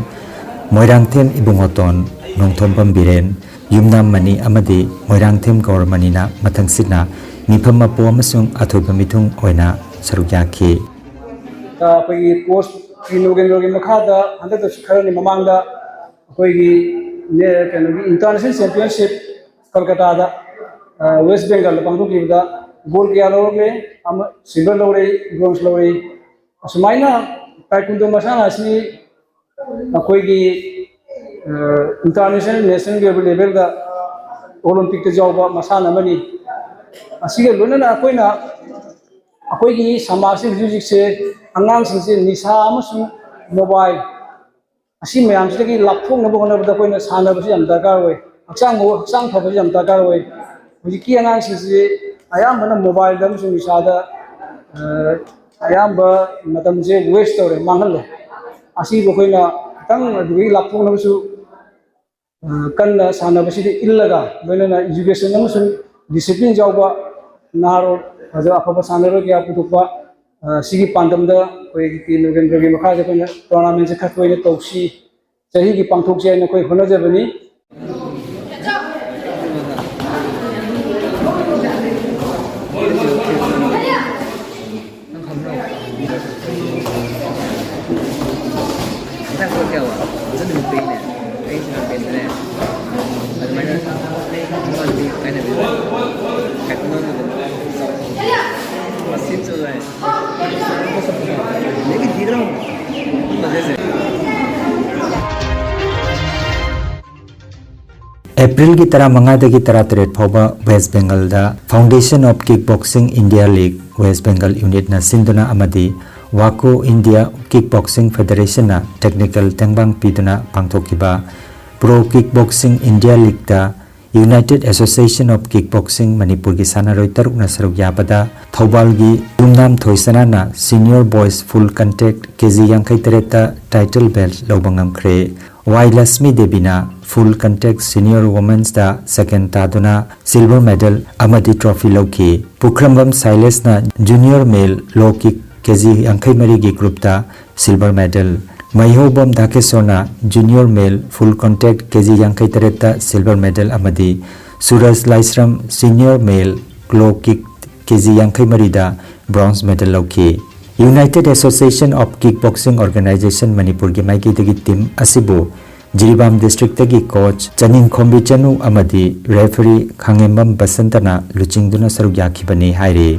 Moirangthem Ibungoton, Nongthombam Biren, Yumnam Mani ꯑꯃꯗꯤ ꯃꯣꯏꯔꯥꯡꯊꯦꯝ ꯒꯧꯔꯃꯅꯤꯅ ꯃꯊꯪꯁꯤꯠꯅ ꯃꯤꯐꯝ ꯃꯄꯨ ꯑꯃꯁꯨꯡ ꯑꯊꯣꯏꯕ ꯃꯤꯊꯨꯡ ꯑꯣꯏꯅ ꯁꯔꯨꯛ ꯌꯥꯈꯤ꯫ ꯑꯩꯈꯣꯏꯒꯤ ꯀꯣꯆ ꯄꯤ ꯅꯣꯒꯦꯟꯗ꯭ꯔꯒꯤ ꯃꯈꯥꯗ ꯍꯟꯗꯛꯇꯁꯨ ꯈꯔꯅꯤ ꯃꯃꯥꯡꯗ ꯑꯩꯈꯣꯏꯒꯤ ꯅꯦ-, ꯀꯩꯅꯣꯒꯤ ꯏꯟꯇꯔꯅꯦꯁꯅꯦꯜ ꯆꯦꯝꯄꯤꯌꯟꯁꯤꯞ ꯀꯜꯀꯇꯥꯗ, ꯑ, ꯋꯦꯁ ꯕꯦꯡꯒꯜꯗ ꯄꯥꯡꯊꯣꯛꯈꯤꯕꯗ ꯒꯣꯜ ꯀꯌꯥ ꯂꯧꯔꯛꯂꯦ? ꯑꯃ ꯁꯤꯜꯚꯔ ꯂꯧꯔꯛꯏ, ꯕ꯭ꯔꯣꯟꯖ ꯂꯧꯔꯛꯏ꯫ ꯑꯁꯨꯃꯥꯏꯅ ꯇꯥꯏꯀꯨꯟꯗꯣ ꯃꯁꯥꯟꯅ ꯑꯁꯤ ꯑꯩꯈꯣꯏꯒꯤ, ꯑ, ꯏꯟꯇꯔꯅꯦꯁꯅꯦꯜ, ꯅꯦꯁꯅꯦꯜꯒꯤ ꯑꯣꯏꯕ ꯂꯦꯚꯦꯜꯗ ꯑꯣꯂꯦꯝꯄꯤꯛꯇ ꯌꯥꯎꯕ ꯃꯁꯥꯟꯅ ꯑꯃꯅꯤ꯫ ꯑꯁꯤꯒ ꯂꯣꯏꯅꯅ ꯑꯩꯈꯣꯏꯅ, ꯑꯩꯈꯣꯏꯒꯤ ꯁꯃꯥꯖꯁꯤ ꯍꯧꯖꯤꯛ ꯍꯧꯖꯤꯛꯁꯦ ꯑꯉꯥꯡꯁꯤꯡꯁꯦ ꯅꯤꯁꯥ ꯑꯃꯁꯨꯡ ꯃꯣꯕꯥꯏꯜ ꯑꯁꯤ ꯃꯌꯥꯝꯁꯤꯗꯒꯤ ꯂꯥꯞꯊꯣꯛꯅꯕ ꯍꯣꯠꯅꯕꯗ ꯑꯩꯈꯣꯏꯅ ꯁꯥꯟꯅꯕꯁꯤ ꯌꯥꯝ ꯗꯔꯀꯥꯔ ꯑꯣꯏ, ꯍꯛꯆꯥꯡ, ꯍꯛꯆꯥꯡ ꯐꯕꯁꯤ ꯌꯥꯝ ꯗꯔꯀꯥꯔ ꯑꯣꯏ꯫ ꯍꯧꯖꯤꯛꯀꯤ ꯑꯉꯥꯡꯁꯤꯡꯁꯤ ꯑꯌꯥꯝꯕꯅ ꯃꯣꯕꯥꯏꯜꯗ ꯑꯃꯁꯨꯡ ꯅꯤꯁꯥꯗ, ꯑ, ꯑꯌꯥꯝꯕ ꯃꯇꯝꯁꯦ ꯋꯦꯁ ꯇꯧꯔꯦ, ꯃꯥꯡꯍꯜꯂꯦ꯫ ꯑꯁꯤꯕꯨ ꯑꯩꯈꯣꯏꯅ ꯈꯤꯇꯪ ꯑꯗꯨꯗꯒꯤ ꯂꯥꯞꯊꯣꯛꯅꯕꯁꯨ ꯀꯟꯅ ꯁꯥꯟꯅꯕꯁꯤꯗ ꯏꯜꯂꯒ, ꯂꯣꯏꯅꯅ ꯏꯖꯨꯀꯦꯁꯟ ꯑꯃꯁꯨꯡ ꯗꯤꯁꯤꯄ꯭ꯂꯤꯟ ꯌꯥꯎꯕ ꯅꯍꯥꯔꯣꯜ ꯐꯖ ꯑꯐꯕ ꯁꯥꯟꯅꯔꯣꯏ ꯀꯌꯥ ꯄꯨꯊꯣꯛꯄ, ꯑ, ꯁꯤꯒꯤ ꯄꯥꯟꯗꯝꯗ ꯑꯩꯈꯣꯏꯒꯤ ꯀꯦ ꯅꯣꯒꯦꯟꯗ꯭ꯔꯒꯤ ꯃꯈꯥꯗ ꯑꯩꯈꯣꯏꯅ ꯇꯣꯔꯅꯥꯃꯦꯟꯁꯦ ꯈꯔ ꯇꯣꯏꯅ ꯇꯧꯁꯤ, ꯆꯍꯤꯒꯤ ꯄꯥꯡꯊꯣꯛꯁꯤ ꯍꯥꯏꯅ ꯑꯩꯈꯣꯏ ꯍꯣꯠꯅꯖꯕꯅꯤ꯫ ꯅꯪ ꯈꯪꯕ꯭ꯔꯣ? ꯅꯪ ꯀꯣꯛ ꯀꯌꯥ ꯋꯥ? ꯑꯗꯨ ꯅꯨꯃꯤꯠꯇꯒꯤꯅꯦ ꯑꯩꯁꯨ ꯌꯥꯝ ꯄꯦꯟꯕꯅꯦ꯫ ꯑꯗꯨꯃꯥꯏꯅ ꯃꯉꯣꯟꯗꯗꯤ ꯀꯥꯏꯅꯕꯤꯔꯣ꯫ ꯀꯩꯅꯣ ꯅꯪ ꯑꯗꯨꯝ ꯃꯁꯤꯟ ꯆꯠꯂꯣ ꯍꯥꯏ꯫ ꯂꯩꯒꯤ ꯊꯤꯗ꯭ꯔꯣ? ꯐꯖꯩꯁꯦ꯫ ꯑꯦꯄ꯭ꯔꯤꯜꯒꯤ ꯇꯔꯥꯃꯉꯥꯗꯒꯤ ꯇꯔꯥꯇꯔꯦꯠ ꯐꯥꯎꯕ ꯋꯦꯁ ꯕꯦꯡꯒꯜꯗ Foundation of Kick Boxing India League West Bengal Unitꯅ ꯁꯤꯟꯗꯨꯅ ꯑꯃꯗꯤ ꯋꯥꯀꯣ ꯏꯟꯗꯤꯌꯥ ꯀꯤꯛ ꯕꯣꯛꯁꯤꯡ ꯐꯦꯗꯔꯦꯁꯟꯅ ꯇꯦꯛꯅꯤꯀꯦꯜ ꯇꯦꯡꯕꯥꯡ ꯄꯤꯗꯨꯅ ꯄꯥꯡꯊꯣꯛꯈꯤꯕ Pro Kick Boxing India Leagueꯇ United Association of Kick Boxing ꯃꯅꯤꯄꯨꯔꯒꯤ ꯁꯥꯟꯅꯔꯣꯏ ꯇꯔꯨꯛꯅ ꯁꯔꯨꯛ ꯌꯥꯕꯗ ꯊꯧꯕꯥꯜꯒꯤ ꯌꯨꯝꯅꯥꯝ ꯊꯣꯏꯁꯅꯥꯅ Senior Boys Full Contact ꯀꯦ ꯖꯤ ꯌꯥꯡꯈꯩ ꯇꯔꯦꯠꯇ title belt ꯂꯧꯕ ꯉꯝꯈ꯭ꯔꯦ꯫ ꯋꯥꯏ Lakshmi ꯗꯦꯕꯤꯅ Full Contact Senior Womensꯇ second ꯇꯥꯗꯨꯅ silver medal ꯑꯃꯗꯤ trophy ꯂꯧꯈꯤ꯫ ꯄꯨꯈ꯭ꯔꯝꯕꯝ ꯁꯥꯏꯂꯦꯁꯅ Junior Male Low Kick ꯀꯦ ꯖꯤ ꯌꯥꯡꯈꯩ ꯃꯔꯤꯒꯤ groupꯇ silver medal, ꯃꯩꯍꯧꯕꯝ ꯙꯥꯀꯦꯁꯣꯔꯅ Junior Male Full Contact ꯀꯦ ꯖꯤ ꯌꯥꯡꯈꯩ ꯇꯔꯦꯠꯇ silver medal ꯑꯃꯗꯤ ꯁꯨꯔꯖ ꯂꯥꯏꯁ꯭ꯔꯝ Senior Male Low Kick ꯀꯦ ꯖꯤ ꯌꯥꯡꯈꯩ ꯃꯔꯤꯗ bronze medal ꯂꯧꯈꯤ꯫ United Association of Kick Boxing Organization ꯃꯅꯤꯄꯨꯔꯒꯤ ꯃꯥꯏꯀꯩꯗꯒꯤ team ꯑꯁꯤꯕꯨ ꯖꯤꯔꯤꯕꯥꯝ districtꯇꯒꯤ coach ꯆꯅꯤꯡꯈꯣꯝꯕꯤ ꯆꯅꯨ ꯑꯃꯗꯤ referee ꯈꯥꯉꯦꯝꯕꯝ ꯕꯁꯟꯇꯅ ꯂꯨꯆꯤꯡꯗꯨꯅ ꯁꯔꯨꯛ ꯌꯥꯈꯤꯕꯅꯤ ꯍꯥꯏꯔꯤ꯫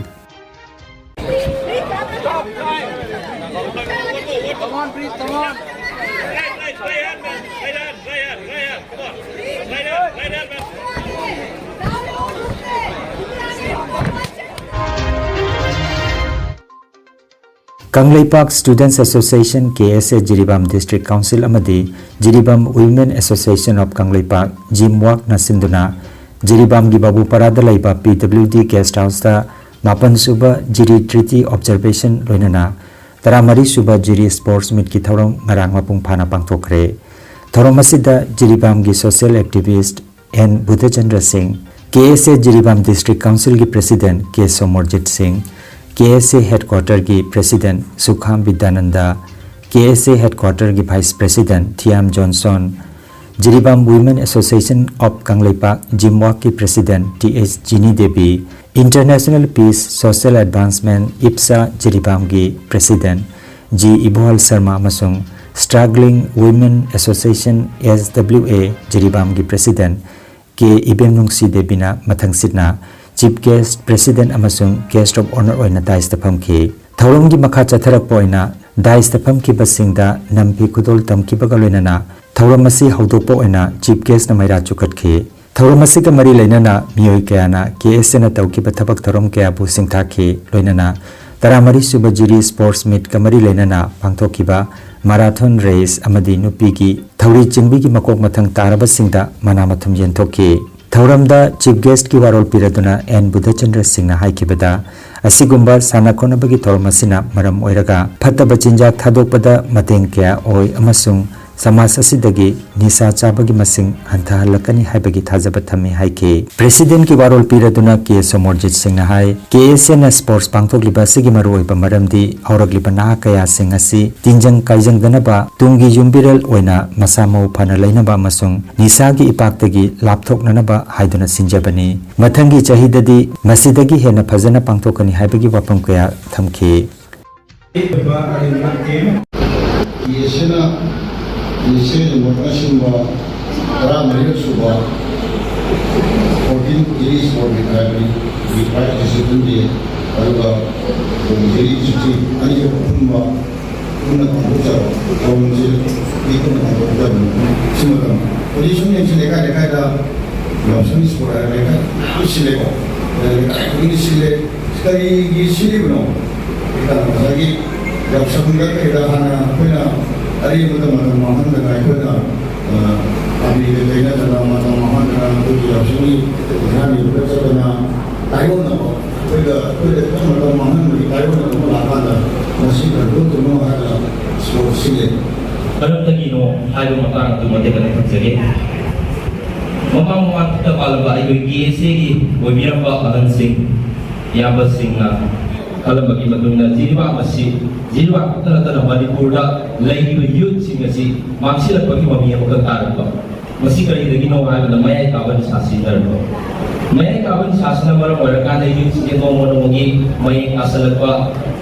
ꯀꯪꯂꯩꯄꯥꯛ Students Association, ꯀꯦ ꯑꯦꯁ ꯑꯦ, ꯖꯤꯔꯤꯕꯥꯝ District Council ꯑꯃꯗꯤ Jiribam Women Association of Kangleipak, ꯖꯤꯝꯋꯥꯛꯅ ꯁꯤꯟꯗꯨꯅ ꯖꯤꯔꯤꯕꯥꯝꯒꯤ ꯕꯥꯕꯨꯄꯥꯔꯥꯗ ꯂꯩꯕ ꯄꯤ ꯗꯕ꯭ꯂꯤꯎ ꯗꯤ guest houseꯇ ꯃꯥꯄꯟ ꯁꯨꯕ ꯖꯤꯔꯤ Treaty Observation ꯂꯣꯏꯅꯅ ꯇꯔꯥꯃꯔꯤ ꯁꯨꯕ ꯖꯤꯔꯤ Sports Meetꯀꯤ ꯊꯧꯔꯝ ꯉꯔꯥꯡ ꯃꯄꯨꯡ ꯐꯥꯅ ꯄꯥꯡꯊꯣꯛꯈ꯭ꯔꯦ꯫ ꯊꯧꯔꯝ ꯑꯁꯤꯗ ꯖꯤꯔꯤꯕꯥꯝꯒꯤ social activist ꯑꯦꯟ ꯕꯨꯙꯆꯟꯗ꯭ꯔ ꯁꯤꯡ, K S A Jiribam District Councilꯒꯤ President K Somorjit Singh, K S A Headquarterꯒꯤ President Sukham Bidyananda, K S A Headquarterꯒꯤ Vice President Thiyam Johnson, Jiribam Women Association of Kangleipak ꯖꯤꯝꯋꯥꯛꯀꯤ President T S Jini Devi, International Peace Social Advancement IPSA ꯖꯤꯔꯤꯕꯥꯝꯒꯤ President ꯖꯤ ꯏꯕꯣꯍꯜ ꯁꯔꯃ ꯑꯃꯁꯨꯡ Struggling Women Association S W A ꯖꯤꯔꯤꯕꯥꯝꯒꯤ President K ꯏꯕꯦꯝꯅꯨꯡꯁꯤ ꯗꯦꯕꯤꯅ ꯃꯊꯪꯁꯤꯠꯅ Chief Guest, President ꯑꯃꯁꯨꯡ Guest of Honour ꯑꯣꯏꯅ dais ꯇ ꯐꯝꯈꯤ꯫ ꯊꯧꯔꯝꯒꯤ ꯃꯈꯥ ꯆꯠꯊꯔꯛꯄ ꯑꯣꯏꯅ dais ꯇ ꯐꯝꯈꯤꯕꯁꯤꯡꯗ ꯅꯝꯐꯤ ꯈꯨꯗꯣꯜ ꯇꯝꯈꯤꯕꯒ ꯂꯣꯏꯅꯅ ꯊꯧꯔꯝ ꯑꯁꯤ ꯍꯧꯗꯣꯛꯄ ꯑꯣꯏꯅ Chief Guest ꯅ ꯃꯩꯔꯥ ꯆꯨꯈꯠꯈꯤ꯫ ꯊꯧꯔꯝ ꯑꯁꯤꯒ ꯃꯔꯤ ꯂꯩꯅꯅ ꯃꯤꯑꯣꯏ ꯀꯌꯥꯅ ꯀꯦ ꯑꯦꯁ ꯑꯦꯅ ꯇꯧꯈꯤꯕ ꯊꯕꯛ ꯊꯧꯔꯝ ꯀꯌꯥꯕꯨ ꯁꯤꯡꯊꯥꯈꯤ꯫ ꯂꯣꯏꯅꯅ ꯇꯔꯥꯃꯔꯤ ꯁꯨꯕ ꯖꯤꯔꯤ Sports Meet ꯀ ꯃꯔꯤ ꯂꯩꯅꯅ ꯄꯥꯡꯊꯣꯛꯈꯤꯕ Marathon Race ꯑꯃꯗꯤ ꯅꯨꯄꯤꯒꯤ ꯊꯧꯔꯤ ꯆꯤꯡꯕꯤꯒꯤ ꯃꯀꯣꯛ ꯃꯊꯪ ꯇꯥꯔꯕꯁꯤꯡꯗ ꯃꯅꯥ ꯃꯊꯨꯝ ꯌꯦꯟꯊꯣꯛꯈꯤ꯫ ꯊꯧꯔꯝꯗ Chief Guest ꯀꯤ ꯋꯥꯔꯣꯜ ꯄꯤꯔꯗꯨꯅ ꯑꯦꯟ ꯕꯨꯙꯆꯟꯗ꯭ꯔ ꯁꯤꯡꯅ ꯍꯥꯏꯈꯤꯕꯗ, ꯑꯁꯤꯒꯨꯝꯕ ꯁꯥꯟꯅ ꯈꯣꯠꯅꯕꯒꯤ ꯊꯧꯔꯝ ꯑꯁꯤꯅ ꯃꯔꯝ ꯑꯣꯏꯔꯒ ꯐꯠꯇꯕ ꯆꯤꯟꯖꯥꯛ ꯊꯥꯗꯣꯛꯄꯗ ꯃꯇꯦꯡ ꯀꯌꯥ ꯑꯣꯏ ꯑꯃꯁꯨꯡ ꯁꯃꯥꯖ ꯑꯁꯤꯗꯒꯤ ꯅꯤꯁꯥ ꯆꯥꯕꯒꯤ ꯃꯁꯤꯡ ꯍꯟꯊꯍꯜꯂꯛꯀꯅꯤ ꯍꯥꯏꯕꯒꯤ ꯊꯥꯖꯕ ꯊꯝꯃꯤ ꯍꯥꯏꯈꯤ꯫ President ꯀꯤ ꯋꯥꯔꯣꯜ ꯄꯤꯔꯗꯨꯅ ꯀꯦ ꯁꯣꯃꯣꯔꯖꯤꯠ ꯁꯤꯡꯅ ꯍꯥꯏ, ꯀꯦ ꯑꯦꯁ ꯑꯦꯅ Sports ꯄꯥꯡꯊꯣꯛꯂꯤꯕ ꯑꯁꯤꯒꯤ ꯃꯔꯨꯑꯣꯏꯕ ꯃꯔꯝꯗꯤ ꯍꯧꯔꯛꯂꯤꯕ ꯅꯍꯥ ꯀꯌꯥꯁꯤꯡ ꯑꯁꯤ ꯇꯤꯟꯖꯪ ꯀꯥꯏꯖꯪꯗꯅꯕ ꯇꯨꯡꯒꯤ ꯌꯨꯝꯕꯤꯔꯦꯜ ꯑꯣꯏꯅ ꯃꯁꯥ ꯃꯎ ꯐꯅ ꯂꯩꯅꯕ ꯑꯃꯁꯨꯡ ꯅꯤꯁꯥꯒꯤ ꯏꯄꯥꯛꯇꯒꯤ ꯂꯥꯞꯊꯣꯛꯅꯅꯕ ꯍꯥꯏꯗꯨꯅ ꯁꯤꯟꯖꯕꯅꯤ꯫ ꯃꯊꯪꯒꯤ ꯆꯍꯤꯗꯗꯤ ꯃꯁꯤꯗꯒꯤ ꯍꯦꯟꯅ ꯐꯖꯅ ꯄꯥꯡꯊꯣꯛꯀꯅꯤ ꯍꯥꯏꯕꯒꯤ ꯋꯥꯐꯝ ꯀꯌꯥ ꯊꯝꯈꯤ꯫ ꯀꯦ ꯑꯦꯁ ꯑꯦꯅ ꯏꯅꯤꯁꯤꯌꯦꯇꯤꯚ ꯑꯣꯏꯅ ꯁꯤꯟꯕ ꯇꯔꯥꯃꯔꯤꯔꯛ ꯁꯨꯕ fourteen Delhi Sport Meet ꯍꯥꯏꯕꯅꯤ꯫ ꯍꯧꯖꯤꯛ prize distribution day ꯑꯗꯨꯒ ꯗꯦꯜꯂꯤ ꯗꯤꯁꯇ꯭ꯔꯤꯛ ꯑꯅꯤꯔꯛ ꯑꯄꯨꯟꯕ ꯄꯨꯟꯅ ꯄꯥꯡꯊꯣꯛꯆꯕ ꯊꯧꯔꯝꯁꯤ ꯃꯤ ꯄꯨꯟꯅ ꯄꯥꯡꯊꯣꯛꯆꯕꯅꯤ꯫ ꯁꯤ ꯃꯇꯝ ꯍꯧꯖꯤꯛ ꯁꯨꯝ ꯌꯦꯡꯁꯤ, ꯂꯩꯀꯥꯏ ꯂꯩꯀꯥꯏꯗ ꯌꯥꯎꯁꯪꯒꯤ sport ꯍꯥꯏꯔ ꯂꯩꯀꯥꯏ ꯃꯌꯥꯝ ꯁꯤꯜꯂꯦꯀꯣ꯫ ꯂꯩꯀꯥꯏ ꯈꯨꯗꯤꯡꯒꯤ ꯁꯤꯜꯂꯦ꯫ ꯀꯔꯤꯒꯤ ꯁꯤꯜꯂꯤꯕꯅꯣ? ꯉꯁꯥꯏꯒꯤ ꯌꯥꯎꯁꯪꯗ ꯀꯩꯗ ꯍꯥꯟꯅ ꯑꯩꯈꯣꯏꯅ ꯑꯔꯦꯝꯕꯗ ꯃꯇꯝ ꯃꯥꯡꯍꯟꯗꯅ ꯑꯩꯈꯣꯏꯅ, ꯑ, ꯑꯕꯤꯔꯒ ꯇꯩꯅꯗꯅ ꯃꯇꯝ ꯃꯥꯡꯍꯟꯗꯅ ꯑꯩꯈꯣꯏꯒꯤ ꯌꯥꯎꯁꯪꯒꯤ ꯏꯟꯁꯥꯡꯒꯤ ꯂꯨꯀꯠ ꯆꯠꯇꯅ ꯇꯥꯏꯑꯣꯟꯅꯕ, ꯑꯩꯈꯣꯏꯗ, ꯑꯩꯈꯣꯏꯗ ꯈꯤꯇꯪ ꯃꯇꯝ ꯃꯥꯡꯍꯟꯕꯒꯤ ꯇꯥꯏꯑꯣꯟꯅꯕ ꯑꯃ ꯂꯥꯛꯀꯥꯟꯗ ꯃꯁꯤ ꯀꯟꯇ꯭ꯔꯣꯜ ꯇꯧꯅꯕ ꯍꯥꯏꯗꯅ ꯁ꯭ꯄꯣꯔꯠ ꯁꯤꯜꯂꯦ꯫ ꯀꯔꯝꯕꯒꯤꯅꯣ ꯍꯥꯏꯕ ꯃꯇꯥꯡ ꯑꯗꯨ ꯃꯇꯦꯛ ꯑꯃ ꯊꯝꯖꯒꯦ꯫ ꯃꯃꯥꯡ ꯃꯃꯥꯡꯗ ꯄꯥꯜꯂꯝꯕ ꯑꯩꯈꯣꯏ ꯀꯦ ꯑꯦꯁ ꯑꯦꯒꯤ ꯑꯣꯏꯕꯤꯔꯝꯕ ꯑꯍꯜꯁꯤꯡ, ꯏꯌꯥꯝꯕꯁꯤꯡꯅ ꯈꯜꯂꯝꯕꯒꯤ ꯃꯇꯨꯡꯗ ꯖꯤꯔꯤꯕꯥꯝ ꯑꯁꯤ, ꯖꯤꯔꯤꯕꯥꯝ ꯈꯛꯇ ꯅꯠꯇꯅ ꯃꯅꯤꯄꯨꯔꯗ ꯂꯩꯔꯤꯕ ꯌꯨꯠꯁꯤꯡ ꯑꯁꯤ ꯃꯥꯡꯁꯤꯜꯂꯛꯄꯒꯤ ꯃꯃꯤ ꯑꯃꯈꯛ ꯇꯥꯔꯛꯄ꯫ ꯃꯁꯤ ꯀꯔꯤꯗꯒꯤꯅꯣ ꯍꯥꯏꯕꯗ ꯃꯌꯥꯏ ꯀꯥꯕ ꯅꯤꯁꯥ ꯁꯤꯖꯤꯟꯅꯔꯛꯄ꯫ ꯃꯌꯥꯏ ꯀꯥꯕ ꯅꯤꯁꯥꯁꯤꯅ ꯃꯔꯝ ꯑꯣꯏꯔꯀꯥꯟꯗ ꯌꯨꯠꯁꯤꯡꯁꯦ ꯅꯣꯡꯃ ꯅꯣꯡꯃꯒꯤ ꯃꯌꯦꯡ ꯇꯥꯁꯤꯜꯂꯛꯄ,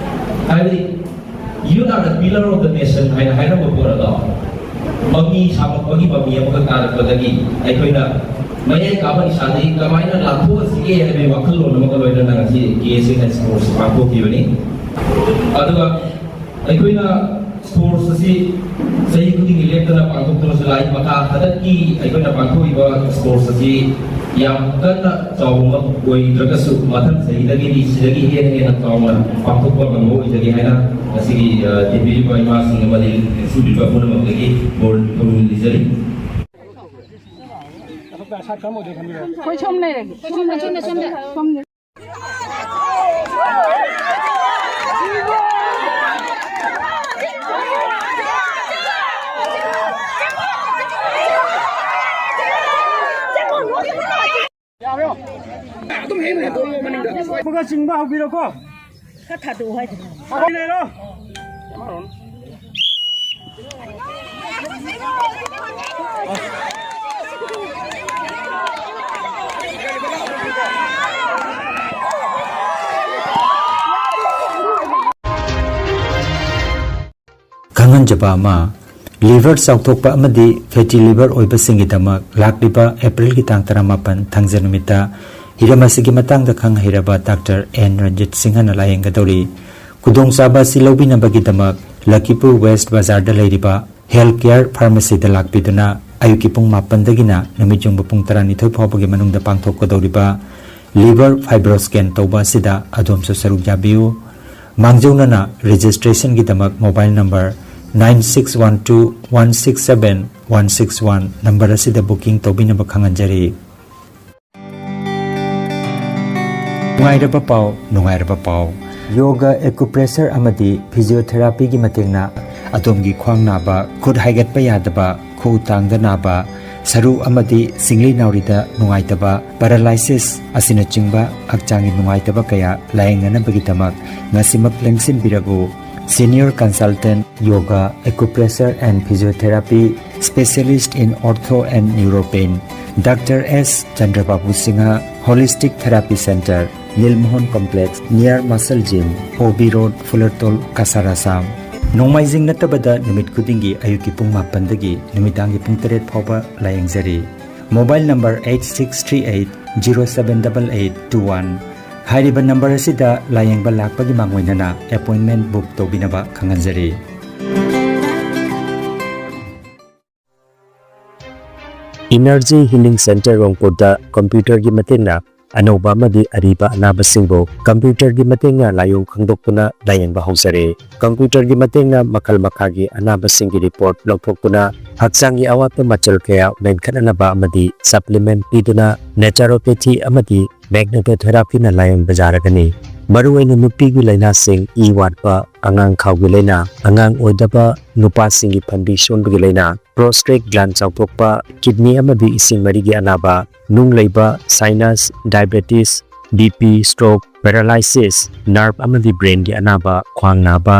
ꯍꯥꯏꯕꯗꯤ "You are the pillar of the nation" ꯍꯥꯏꯅ ꯍꯥꯏꯔꯝꯕ ꯄꯣꯠ ꯑꯗꯣ ꯃꯃꯤ ꯁꯥꯃꯛꯄꯒꯤ ꯃꯃꯤ ꯑꯃꯈꯛ ꯇꯥꯔꯛꯄꯗꯒꯤ ꯑꯩꯈꯣꯏꯅ ꯃꯌꯥꯏ ꯀꯥꯕ ꯅꯤꯁꯥꯗꯒꯤ ꯀꯃꯥꯏꯅ ꯂꯥꯞꯊꯣꯛꯑꯁꯤꯒꯦ ꯍꯥꯏꯕꯒꯤ ꯋꯥꯈꯜꯂꯣꯟ ꯑꯃꯒ ꯂꯣꯏꯅꯅ ꯉꯁꯤ ꯀꯦ ꯑꯦꯁ ꯑꯦꯅ ꯁ꯭ꯄꯣꯔꯠꯁ ꯄꯥꯡꯊꯣꯛꯈꯤꯕꯅꯤ꯫ ꯑꯗꯨꯒ ꯑꯩꯈꯣꯏꯅ ꯁ꯭ꯄꯣꯔꯠꯁ ꯑꯁꯤ ꯆꯍꯤ ꯈꯨꯗꯤꯡꯒꯤ ꯂꯦꯞꯇꯅ ꯄꯥꯡꯊꯣꯛꯇꯨꯅꯁꯨ ꯂꯥꯛꯏ꯫ ꯃꯈꯥ ꯍꯟꯗꯛꯀꯤ ꯑꯩꯈꯣꯏꯅ ꯄꯥꯡꯊꯣꯛꯏꯕ ꯁ꯭ꯄꯣꯔꯠꯁ ꯑꯁꯤ ꯌꯥꯝ ꯀꯟꯅ ꯆꯥꯎꯕ ꯑꯣꯏꯗ꯭ꯔꯒꯁꯨ, ꯃꯊꯪ ꯆꯍꯤꯗꯒꯤꯗꯤ ꯁꯤꯗꯒꯤ ꯍꯦꯟꯅ ꯍꯦꯟꯅ ꯆꯥꯎꯅ ꯄꯥꯡꯊꯣꯛꯄ ꯉꯝꯕ ꯑꯣꯏꯖꯒꯦ ꯍꯥꯏꯅ ꯉꯁꯤꯒꯤ, ꯑ, ꯇꯤꯟꯕꯤꯔꯤꯕ ꯏꯃꯥꯁꯤꯡ ꯑꯃꯗꯤ ꯁꯤꯟꯕꯤꯔꯤꯕ ꯄꯨꯝꯅꯃꯛꯇꯒꯤ ꯕꯣꯔ ꯊꯧꯅꯤꯖꯔꯤ꯫ ꯑꯩꯈꯣꯏ ꯁꯣꯝ ꯂꯩꯔꯒꯦ꯫ ꯁꯣꯝꯗ, ꯁꯣꯝꯗ, ꯁꯣꯝꯗ꯫ ꯑꯃꯒ ꯆꯤꯡꯕ ꯍꯧꯕꯤꯔꯣꯀꯣ꯫ ꯈꯔ ꯊꯥꯗꯣꯛꯑꯣ ꯍꯥꯏꯗꯅ꯫ ꯂꯩꯔꯣ꯫ ꯈꯪꯍꯟꯖꯕ ꯑꯃ, ꯂꯤꯚꯔ ꯆꯥꯎꯊꯣꯛꯄ ꯑꯃꯗꯤ ꯐꯦꯇꯤ ꯂꯤꯚꯔ ꯑꯣꯏꯕꯁꯤꯡꯒꯤꯗꯃꯛ ꯂꯥꯛꯂꯤꯕ ꯑꯦꯄ꯭ꯔꯤꯜꯒꯤ ꯇꯥꯡ ꯇꯔꯥꯃꯥꯄꯟ ꯊꯥꯡꯖ ꯅꯨꯃꯤꯠꯇ ꯍꯤꯔꯝ ꯑꯁꯤꯒꯤ ꯃꯇꯥꯡꯗ ꯈꯪ ꯍꯩꯔꯕ ꯗꯥꯛꯇꯔ ꯑꯦꯟ ꯔꯟꯖꯤꯠ ꯁꯤꯡꯍꯅ ꯂꯥꯌꯦꯡꯒꯗꯧꯔꯤ꯫ ꯈꯨꯗꯣꯡꯆꯥꯕ ꯑꯁꯤ ꯂꯧꯕꯤꯅꯕꯒꯤꯗꯃꯛ ꯂꯈꯤꯄꯨꯔ ꯋꯦꯁ꯭ꯠ ꯕꯖꯥꯔꯗ ꯂꯩꯔꯤꯕ ꯍꯦꯜꯊ ꯀꯦꯌꯔ ꯐꯥꯔꯃꯥꯁꯤꯗ ꯂꯥꯛꯄꯤꯗꯨꯅ ꯑꯌꯨꯛꯀꯤ ꯄꯨꯡ ꯃꯥꯄꯟꯗꯒꯤꯅ ꯅꯨꯃꯤꯠ ꯌꯨꯡꯕ ꯄꯨꯡ ꯇꯔꯥꯅꯤꯊꯣꯏ ꯐꯥꯎꯕꯒꯤ ꯃꯅꯨꯡꯗ ꯄꯥꯡꯊꯣꯛꯀꯗꯧꯔꯤꯕ ꯂꯤꯚꯔ ꯐꯥꯏꯕ꯭ꯔꯣ ꯁ꯭ꯀꯦꯟ ꯇꯧꯕ ꯑꯁꯤꯗ ꯑꯗꯣꯝꯁꯨ ꯁꯔꯨꯛ ꯌꯥꯕꯤꯌꯨ꯫ ꯃꯥꯡꯖꯧꯅꯅ ꯔꯦꯖꯤꯁꯇ꯭ꯔꯦꯁꯟꯒꯤꯗꯃꯛ mobile number nine six one two one six seven one six one number ꯑꯁꯤꯗ ꯕꯨꯀꯤꯡ ꯇꯧꯕꯤꯅꯕ ꯈꯪꯍꯟꯖꯔꯤ꯫ ꯅꯨꯡꯉꯥꯏꯔꯕ ꯄꯥꯎ, ꯅꯨꯡꯉꯥꯏꯔꯕ ꯄꯥꯎ꯫ ꯌꯣꯒ, ꯑꯦꯀꯨꯄ꯭ꯔꯦꯁꯔ ꯑꯃꯗꯤ ꯐꯤꯖꯤꯑꯣꯊꯦꯔꯥꯄꯤꯒꯤ ꯃꯇꯦꯡꯅ ꯑꯗꯣꯝꯒꯤ ꯈ꯭ꯋꯥꯡ ꯅꯥꯕ, ꯈꯨꯠ ꯍꯥꯏꯒꯠꯄ ꯌꯥꯗꯕ, ꯈꯨꯎ ꯇꯥꯡꯗ ꯅꯥꯕ, ꯁꯔꯨ ꯑꯃꯗꯤ ꯁꯤꯡꯂꯤ ꯅꯥꯎꯔꯤꯗ ꯅꯨꯡꯉꯥꯏꯇꯕ, paralysis ꯑꯁꯤꯅꯆꯤꯡꯕ ꯍꯛꯆꯥꯡꯒꯤ ꯅꯨꯡꯉꯥꯏꯇꯕ ꯀꯌꯥ ꯂꯥꯌꯦꯡꯅꯅꯕꯒꯤꯗꯃꯛ ꯉꯁꯤꯃꯛ ꯂꯦꯡꯁꯤꯟꯕꯤꯔꯛꯎ꯫ Senior Consultant Yoga, Acupressure and Physiotherapy, Specialist in Ortho and Neuropain, Doctor S Chandrababu Singha, Holistic Therapy Center, Nilmohan Complex, near Muscle Gym, O B Road, Fulartol, Kasar, Assam. ꯅꯣꯡꯃꯥꯏꯖꯤꯡ ꯅꯠꯇꯕꯗ ꯅꯨꯃꯤꯠ ꯈꯨꯗꯤꯡꯒꯤ ꯑꯌꯨꯛꯀꯤ ꯄꯨꯡ ꯃꯥꯄꯟꯗꯒꯤ ꯅꯨꯃꯤꯗꯥꯡꯒꯤ ꯄꯨꯡ ꯇꯔꯦꯠ ꯐꯥꯎꯕ ꯂꯥꯌꯦꯡꯖꯔꯤ꯫ Mobile number eight six three eight zero seven eight eight two one꯫ ꯍꯥꯏꯔꯤꯕ ꯅꯝꯕꯔ ꯑꯁꯤꯗ ꯂꯥꯌꯦꯡꯕ ꯂꯥꯛꯄꯒꯤ ꯃꯥꯡꯑꯣꯏꯅꯅ appointment book ꯇꯧꯕꯤꯅꯕ ꯈꯪꯍꯟꯖꯔꯤ꯫ Energy Healing Center ꯔꯣꯡꯄꯨꯔꯗ ꯀꯝꯄ꯭ꯌꯨꯇꯔꯒꯤ ꯃꯇꯦꯡꯅ ꯑꯅꯧꯕ ꯑꯃꯗꯤ ꯑꯔꯤꯕ ꯑꯅꯥꯕꯁꯤꯡꯕꯨ ꯀꯝꯄ꯭ꯌꯨꯇꯔꯒꯤ ꯃꯇꯦꯡꯅ ꯂꯥꯏꯑꯣꯡ ꯈꯪꯗꯣꯛꯇꯨꯅ ꯂꯥꯌꯦꯡꯕ ꯍꯧꯖꯔꯦ꯫ ꯀꯝꯄ꯭ꯌꯨꯇꯔꯒꯤ ꯃꯇꯦꯡꯅ ꯃꯈꯜ ꯃꯈꯥꯒꯤ ꯑꯅꯥꯕꯁꯤꯡꯒꯤ ꯔꯤꯄꯣꯔꯠ ꯂꯧꯊꯣꯛꯇꯨꯅ ꯍꯛꯆꯥꯡꯒꯤ ꯑꯋꯥꯠꯄ ꯃꯆꯜ ꯀꯌꯥ ꯃꯦꯟꯈꯠꯅꯅꯕ ꯑꯃꯗꯤ ꯁꯄ꯭ꯂꯤꯃꯦꯟꯠ ꯄꯤꯗꯨꯅ naturopathy ꯑꯃꯗꯤ magnetotherapyꯅ ꯂꯥꯌꯦꯡꯕ ꯌꯥꯔꯒꯅꯤ꯫ ꯃꯔꯨꯑꯣꯏꯅ ꯅꯨꯄꯤꯒꯤ ꯂꯥꯏꯅꯥꯁꯤꯡ, ꯏ ꯋꯥꯠꯄ, ꯑꯉꯥꯡ ꯈꯥꯎꯒꯤ ꯂꯥꯏꯅꯥ, ꯑꯉꯥꯡ ꯑꯣꯏꯗꯕ, ꯅꯨꯄꯥꯁꯤꯡꯒꯤ ꯐꯟꯕꯤ ꯁꯣꯟꯕꯒꯤ ꯂꯥꯏꯅꯥ, prostate gland ꯆꯥꯎꯊꯣꯛꯄ, ꯀꯤꯗꯅꯤ ꯑꯃꯗꯤ ꯏꯁꯤꯡ ꯃꯔꯤꯒꯤ ꯑꯅꯥꯕ, ꯅꯨꯡ ꯂꯩꯕ, sinus, diabetes, BP, stroke, paralysis, nerve ꯑꯃꯗꯤ brainꯒꯤ ꯑꯅꯥꯕ, ꯈ꯭ꯋꯥꯡ ꯅꯥꯕ,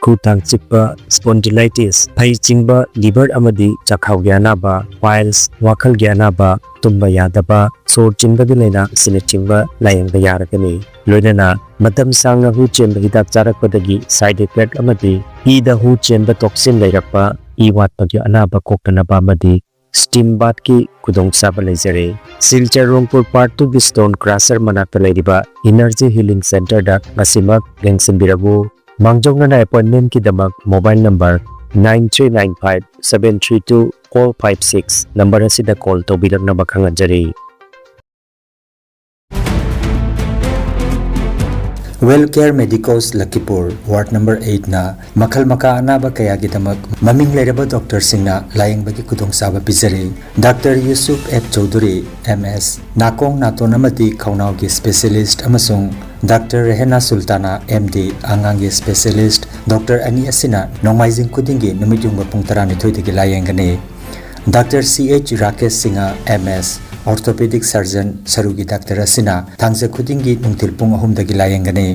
ꯈꯨ ꯊꯥꯡ ꯆꯤꯛꯄ, spondylitis, ꯐꯩ ꯆꯤꯡꯕ, liver ꯑꯃꯗꯤ ꯆꯥꯛꯈꯥꯎꯒꯤ ꯑꯅꯥꯕ, piles, ꯋꯥꯈꯜꯒꯤ ꯑꯅꯥꯕ, ꯇꯨꯝꯕ ꯌꯥꯗꯕ, ꯁꯣꯔ ꯆꯤꯟꯕꯒꯤ ꯂꯥꯏꯅꯥ ꯑꯁꯤꯅꯆꯤꯡꯕ ꯂꯥꯌꯦꯡꯕ ꯌꯥꯔꯒꯅꯤ꯫ ꯂꯣꯏꯅꯅ ꯃꯇꯝ ꯁꯥꯡꯅ ꯍꯨ ꯆꯦꯟꯕ ꯍꯤꯗꯥꯛ ꯆꯥꯔꯛꯄꯗꯒꯤ side effect ꯑꯃꯗꯤ ꯏꯗ ꯍꯨ ꯆꯦꯟꯕ toxin ꯂꯩꯔꯛꯄ, ꯏ ꯋꯥꯠꯄꯒꯤ ꯑꯅꯥꯕ ꯀꯣꯛꯇꯅꯕ ꯑꯃꯗꯤ steam bathꯀꯤ ꯈꯨꯗꯣꯡꯆꯥꯕ ꯂꯩꯖꯔꯦ꯫ ꯁꯤꯜꯆꯔ ꯔꯣꯡꯄꯨꯔ Part Twoꯒꯤ Stone Crusher ꯃꯅꯥꯛꯇ ꯂꯩꯔꯤꯕ Energy Healing Centerꯗ ꯉꯁꯤꯃꯛ ꯂꯦꯡꯁꯤꯟꯕꯤꯔꯛꯎ꯫ ꯃꯥꯡꯖꯧꯅꯅ appointmentꯀꯤꯗꯃꯛ mobile number nine three nine five seven three two four five six number ꯑꯁꯤꯗ call ꯇꯧꯕꯤꯔꯛꯅꯕ ꯈꯪꯍꯟꯖꯔꯤ꯫ Well Care Medicos Lakhipur, Ward number eight ꯅ ꯃꯈꯜ ꯃꯈꯥ ꯑꯅꯥꯕ ꯀꯌꯥꯒꯤꯗꯃꯛ ꯃꯃꯤꯡ ꯂꯩꯔꯕ ꯗꯣꯛꯇꯔꯁꯤꯡꯅ ꯂꯥꯌꯦꯡꯕꯒꯤ ꯈꯨꯗꯣꯡꯆꯥꯕ ꯄꯤꯖꯔꯤ꯫ Doctor Yusuf F Chaudhuri, M ꯑꯦꯁ, ꯅꯥꯀꯣꯡ ꯅꯥꯇꯣꯟ ꯑꯃꯗꯤ ꯈꯧꯅꯥꯎꯒꯤ ꯁ꯭ꯄꯦꯁꯤꯌꯦꯂꯤꯁ꯭ꯠ, ꯑꯃꯁꯨꯡ ꯗꯥꯛꯇꯔ ꯔꯦꯍꯦꯅꯥ ꯁꯨꯜꯇꯥꯅꯥ, ꯑꯦꯝ ꯗꯤ, ꯑꯉꯥꯡꯒꯤ ꯁ꯭ꯄꯦꯁꯤꯌꯦꯂꯤꯁ꯭ꯠ, ꯗꯣꯛꯇꯔ ꯑꯅꯤ ꯑꯁꯤꯅ ꯅꯣꯡꯃꯥꯏꯖꯤꯡ ꯈꯨꯗꯤꯡꯒꯤ ꯅꯨꯃꯤꯠ ꯌꯨꯡꯕ ꯄꯨꯡ ꯇꯔꯥꯅꯤꯊꯣꯏꯗꯒꯤ ꯂꯥꯌꯦꯡꯒꯅꯤ꯫ ꯗꯥꯛꯇꯔ ꯁꯤ ꯑꯩꯆ ꯔꯥꯀꯦꯁ ꯁꯤꯡꯍ, ꯑꯦꯝ ꯑꯦꯁ, ꯑꯣꯔꯊꯣꯄꯦꯗꯤꯛ ꯁꯔꯖꯟ, ꯁꯔꯨꯒꯤ ꯗꯥꯛꯇꯔ ꯑꯁꯤꯅ ꯊꯥꯡꯖ ꯈꯨꯗꯤꯡꯒꯤ ꯅꯨꯡꯊꯤꯜ ꯄꯨꯡ ꯑꯍꯨꯝꯗꯒꯤ ꯂꯥꯌꯦꯡꯒꯅꯤ꯫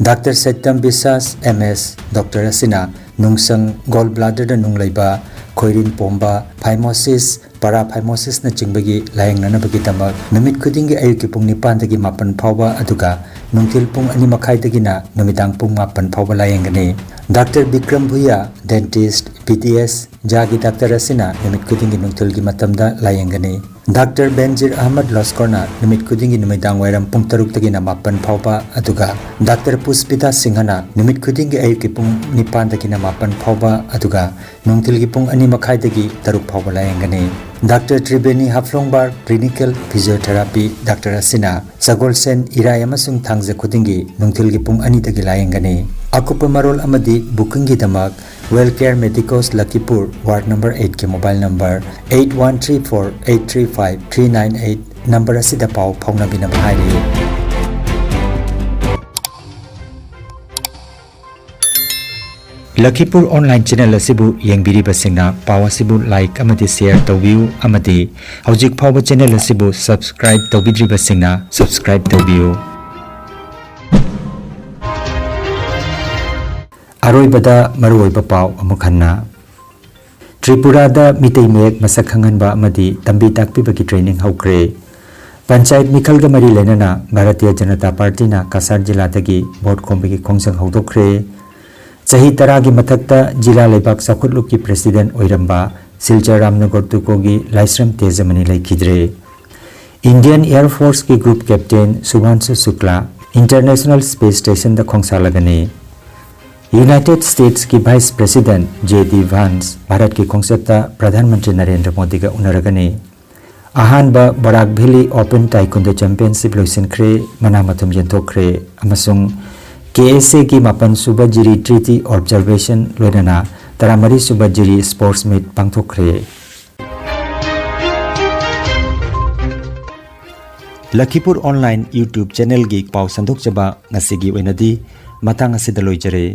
ꯗꯥꯛꯇꯔ ꯁꯠꯌꯝ ꯕꯤꯁ꯭ꯋꯥꯁ, ꯑꯦꯝ ꯑꯦꯁ, ꯗꯣꯛꯇꯔ ꯑꯁꯤꯅ ꯅꯨꯡꯁꯪ, ꯒꯣꯜ ꯕ꯭ꯂꯥꯗꯔꯗ ꯅꯨꯡ ꯂꯩꯕ, ꯈꯣꯏꯔꯤꯟ ꯄꯣꯝꯕ, ꯐꯥꯏꯃꯣꯁꯤꯁ, ꯄꯔꯥꯐꯥꯏꯃꯣꯁꯤꯁꯅꯆꯤꯡꯕꯒꯤ ꯂꯥꯌꯦꯡꯅꯅꯕꯒꯤꯗꯃꯛ ꯅꯨꯃꯤꯠ ꯈꯨꯗꯤꯡꯒꯤ ꯑꯌꯨꯛꯀꯤ ꯄꯨꯡ ꯅꯤꯄꯥꯟꯗꯒꯤ ꯃꯥꯄꯟ ꯐꯥꯎꯕ, ꯑꯗꯨꯒ ꯅꯨꯡꯊꯤꯜ ꯄꯨꯡ ꯑꯅꯤ ꯃꯈꯥꯏꯗꯒꯤꯅ ꯅꯨꯃꯤꯗꯥꯡ ꯄꯨꯡ ꯃꯥꯄꯟ ꯐꯥꯎꯕ ꯂꯥꯌꯦꯡꯒꯅꯤ꯫ Doctor Bikram Bhuyan, dentist, B D S, ꯖꯥꯒꯤ ꯗꯥꯛꯇꯔ ꯑꯁꯤꯅ ꯅꯨꯃꯤꯠ ꯈꯨꯗꯤꯡꯒꯤ ꯅꯨꯡꯊꯤꯜꯒꯤ ꯃꯇꯝꯗ ꯂꯥꯌꯦꯡꯒꯅꯤ꯫ ꯗꯥꯛꯇꯔ ꯕꯦꯟꯖꯤꯔ ꯑꯍꯃꯗ ꯂꯣꯁꯀꯣꯔꯅ ꯅꯨꯃꯤꯠ ꯈꯨꯗꯤꯡꯒꯤ ꯅꯨꯃꯤꯗꯥꯡ ꯋꯥꯏꯔꯝ ꯄꯨꯡ ꯇꯔꯨꯛꯇꯒꯤꯅ ꯃꯥꯄꯟ ꯐꯥꯎꯕ, ꯑꯗꯨꯒ ꯗꯥꯛꯇꯔ ꯄꯨꯁꯄꯤꯇꯥ ꯁꯤꯡꯍꯅ ꯅꯨꯃꯤꯠ ꯈꯨꯗꯤꯡꯒꯤ ꯑꯌꯨꯛꯀꯤ ꯄꯨꯡ ꯅꯤꯄꯥꯟꯗꯒꯤꯅ ꯃꯥꯄꯟ ꯐꯥꯎꯕ, ꯑꯗꯨꯒ ꯅꯨꯡꯊꯤꯜꯒꯤ ꯄꯨꯡ ꯑꯅꯤ ꯃꯈꯥꯏꯗꯒꯤ ꯇꯔꯨꯛ ꯐꯥꯎꯕ ꯂꯥꯌꯦꯡꯒꯅꯤ꯫ Doctor Triveni ꯍꯥꯐꯂꯣꯡꯕꯥꯔ clinical physiotherapy doctor ꯑꯁꯤꯅ ꯁꯒꯣꯜꯁꯦꯟ, ꯏꯔꯥꯏ ꯑꯃꯁꯨꯡ ꯊꯥꯡꯖ ꯈꯨꯗꯤꯡꯒꯤ ꯅꯨꯡꯊꯤꯜꯒꯤ ꯄꯨꯡ ꯑꯅꯤꯗꯒꯤ ꯂꯥꯌꯦꯡꯒꯅꯤ꯫ ꯑꯀꯨꯞꯄ ꯃꯔꯣꯜ ꯑꯃꯗꯤ ꯕꯨꯀꯤꯡꯒꯤꯗꯃꯛ Well Care Medicos Lakhipur, Ward number eight ꯀꯤ mobile number eight one three four eight three five three nine eight number ꯑꯁꯤꯗ ꯄꯥꯎ ꯐꯥꯎꯅꯕꯤꯅꯕ ꯍꯥꯏꯔꯤ꯫ ꯂꯈꯤꯄꯨꯔ online channel ꯑꯁꯤꯕꯨ ꯌꯦꯡꯕꯤꯔꯤꯕꯁꯤꯡꯅ ꯄꯥꯎ ꯑꯁꯤꯕꯨ like ꯑꯃꯗꯤ share ꯇꯧꯕꯤꯌꯨ, ꯑꯃꯗꯤ ꯍꯧꯖꯤꯛ ꯐꯥꯎꯕ channel ꯑꯁꯤꯕꯨ subscribe ꯇꯧꯕꯤꯗ꯭ꯔꯤꯕꯁꯤꯡꯅ subscribe ꯇꯧꯕꯤꯌꯨ꯫ ꯑꯔꯣꯏꯕꯗ ꯃꯔꯨꯑꯣꯏꯕ ꯄꯥꯎ ꯑꯃꯨꯛ ꯍꯟꯅ꯫ ꯇ꯭ꯔꯤꯄꯨꯔꯥꯗ ꯃꯤꯇꯩ ꯃꯌꯦꯛ ꯃꯁꯛ ꯈꯪꯍꯟꯕ ꯑꯃꯗꯤ ꯇꯝꯕꯤ ꯇꯥꯛꯄꯤꯕꯒꯤ training ꯍꯧꯈ꯭ꯔꯦ꯫ ꯄꯟꯆꯥꯌꯠ ꯃꯤꯈꯜꯒ ꯃꯔꯤ ꯂꯩꯅꯅ ꯚꯥꯔꯇꯤꯌ ꯖꯅꯇꯥ ꯄꯥꯔꯇꯤꯅ ꯀꯁꯥꯔ ꯖꯤꯂꯥꯗꯒꯤ ꯚꯣꯠ ꯈꯣꯝꯕꯒꯤ ꯈꯣꯡꯖꯪ ꯍꯧꯗꯣꯛꯈ꯭ꯔꯦ꯫ ꯆꯍꯤ ꯇꯔꯥꯒꯤ ꯃꯊꯛꯇ ꯖꯤꯂꯥ ꯂꯩꯕꯥꯛ ꯆꯥꯎꯈꯠꯂꯨꯞꯀꯤ president ꯑꯣꯏꯔꯝꯕ ꯁꯤꯜꯆꯔ ꯔꯥꯝꯅꯒꯔ ꯇꯨꯀꯣꯒꯤ ꯂꯥꯏꯁ꯭ꯔꯝ ꯇꯦꯖꯃꯅꯤ ꯂꯩꯈꯤꯗ꯭ꯔꯦ꯫ Indian Air Forceꯀꯤ group captain ꯁꯨꯚꯥꯟꯁꯨ ꯁꯨꯛꯂꯥ International Space Stationꯗ ꯈꯣꯡꯁꯥꯜꯂꯒꯅꯤ꯫ United Statesꯀꯤ Vice President J D Vance ꯚꯥꯔꯠꯀꯤ ꯈꯣꯡꯆꯠꯇ ꯄ꯭ꯔꯙꯥꯟ ꯃꯟꯇ꯭ꯔꯤ ꯅꯔꯦꯟꯗ꯭ꯔ ꯃꯣꯗꯤꯒ ꯎꯅꯔꯒꯅꯤ꯫ ꯑꯍꯥꯟꯕ Barak valley Open Taekwondo Championship ꯂꯣꯏꯁꯤꯟꯈ꯭ꯔꯦ, ꯃꯅꯥ ꯃꯊꯨꯝ ꯌꯦꯟꯊꯣꯛꯈ꯭ꯔꯦ ꯑꯃꯁꯨꯡ ꯀꯦ ꯑꯦꯁ ꯑꯦꯒꯤ ꯃꯥꯄꯟ ꯁꯨꯕ ꯖꯤꯔꯤ ꯇ꯭ꯔꯤꯇꯤ ꯑꯣꯕꯖꯔꯕꯦꯁꯟ ꯂꯣꯏꯅꯅ ꯇꯔꯥꯃꯔꯤ ꯁꯨꯕ ꯖꯤꯔꯤ ꯁ꯭ꯄꯣꯔꯠꯁ ꯃꯤꯠ ꯄꯥꯡꯊꯣꯛꯈ꯭ꯔꯦ꯫ ꯂꯈꯤꯄꯨꯔ ꯑꯣꯟꯂꯥꯏꯟ YouTube ꯆꯦꯅꯦꯜꯒꯤ ꯄꯥꯎ ꯁꯟꯗꯣꯛꯆꯕ ꯉꯁꯤꯒꯤ ꯑꯣꯏꯅꯗꯤ ꯃꯇꯥꯡ ꯑꯁꯤꯗ ꯂꯣꯏꯖꯔꯦ꯫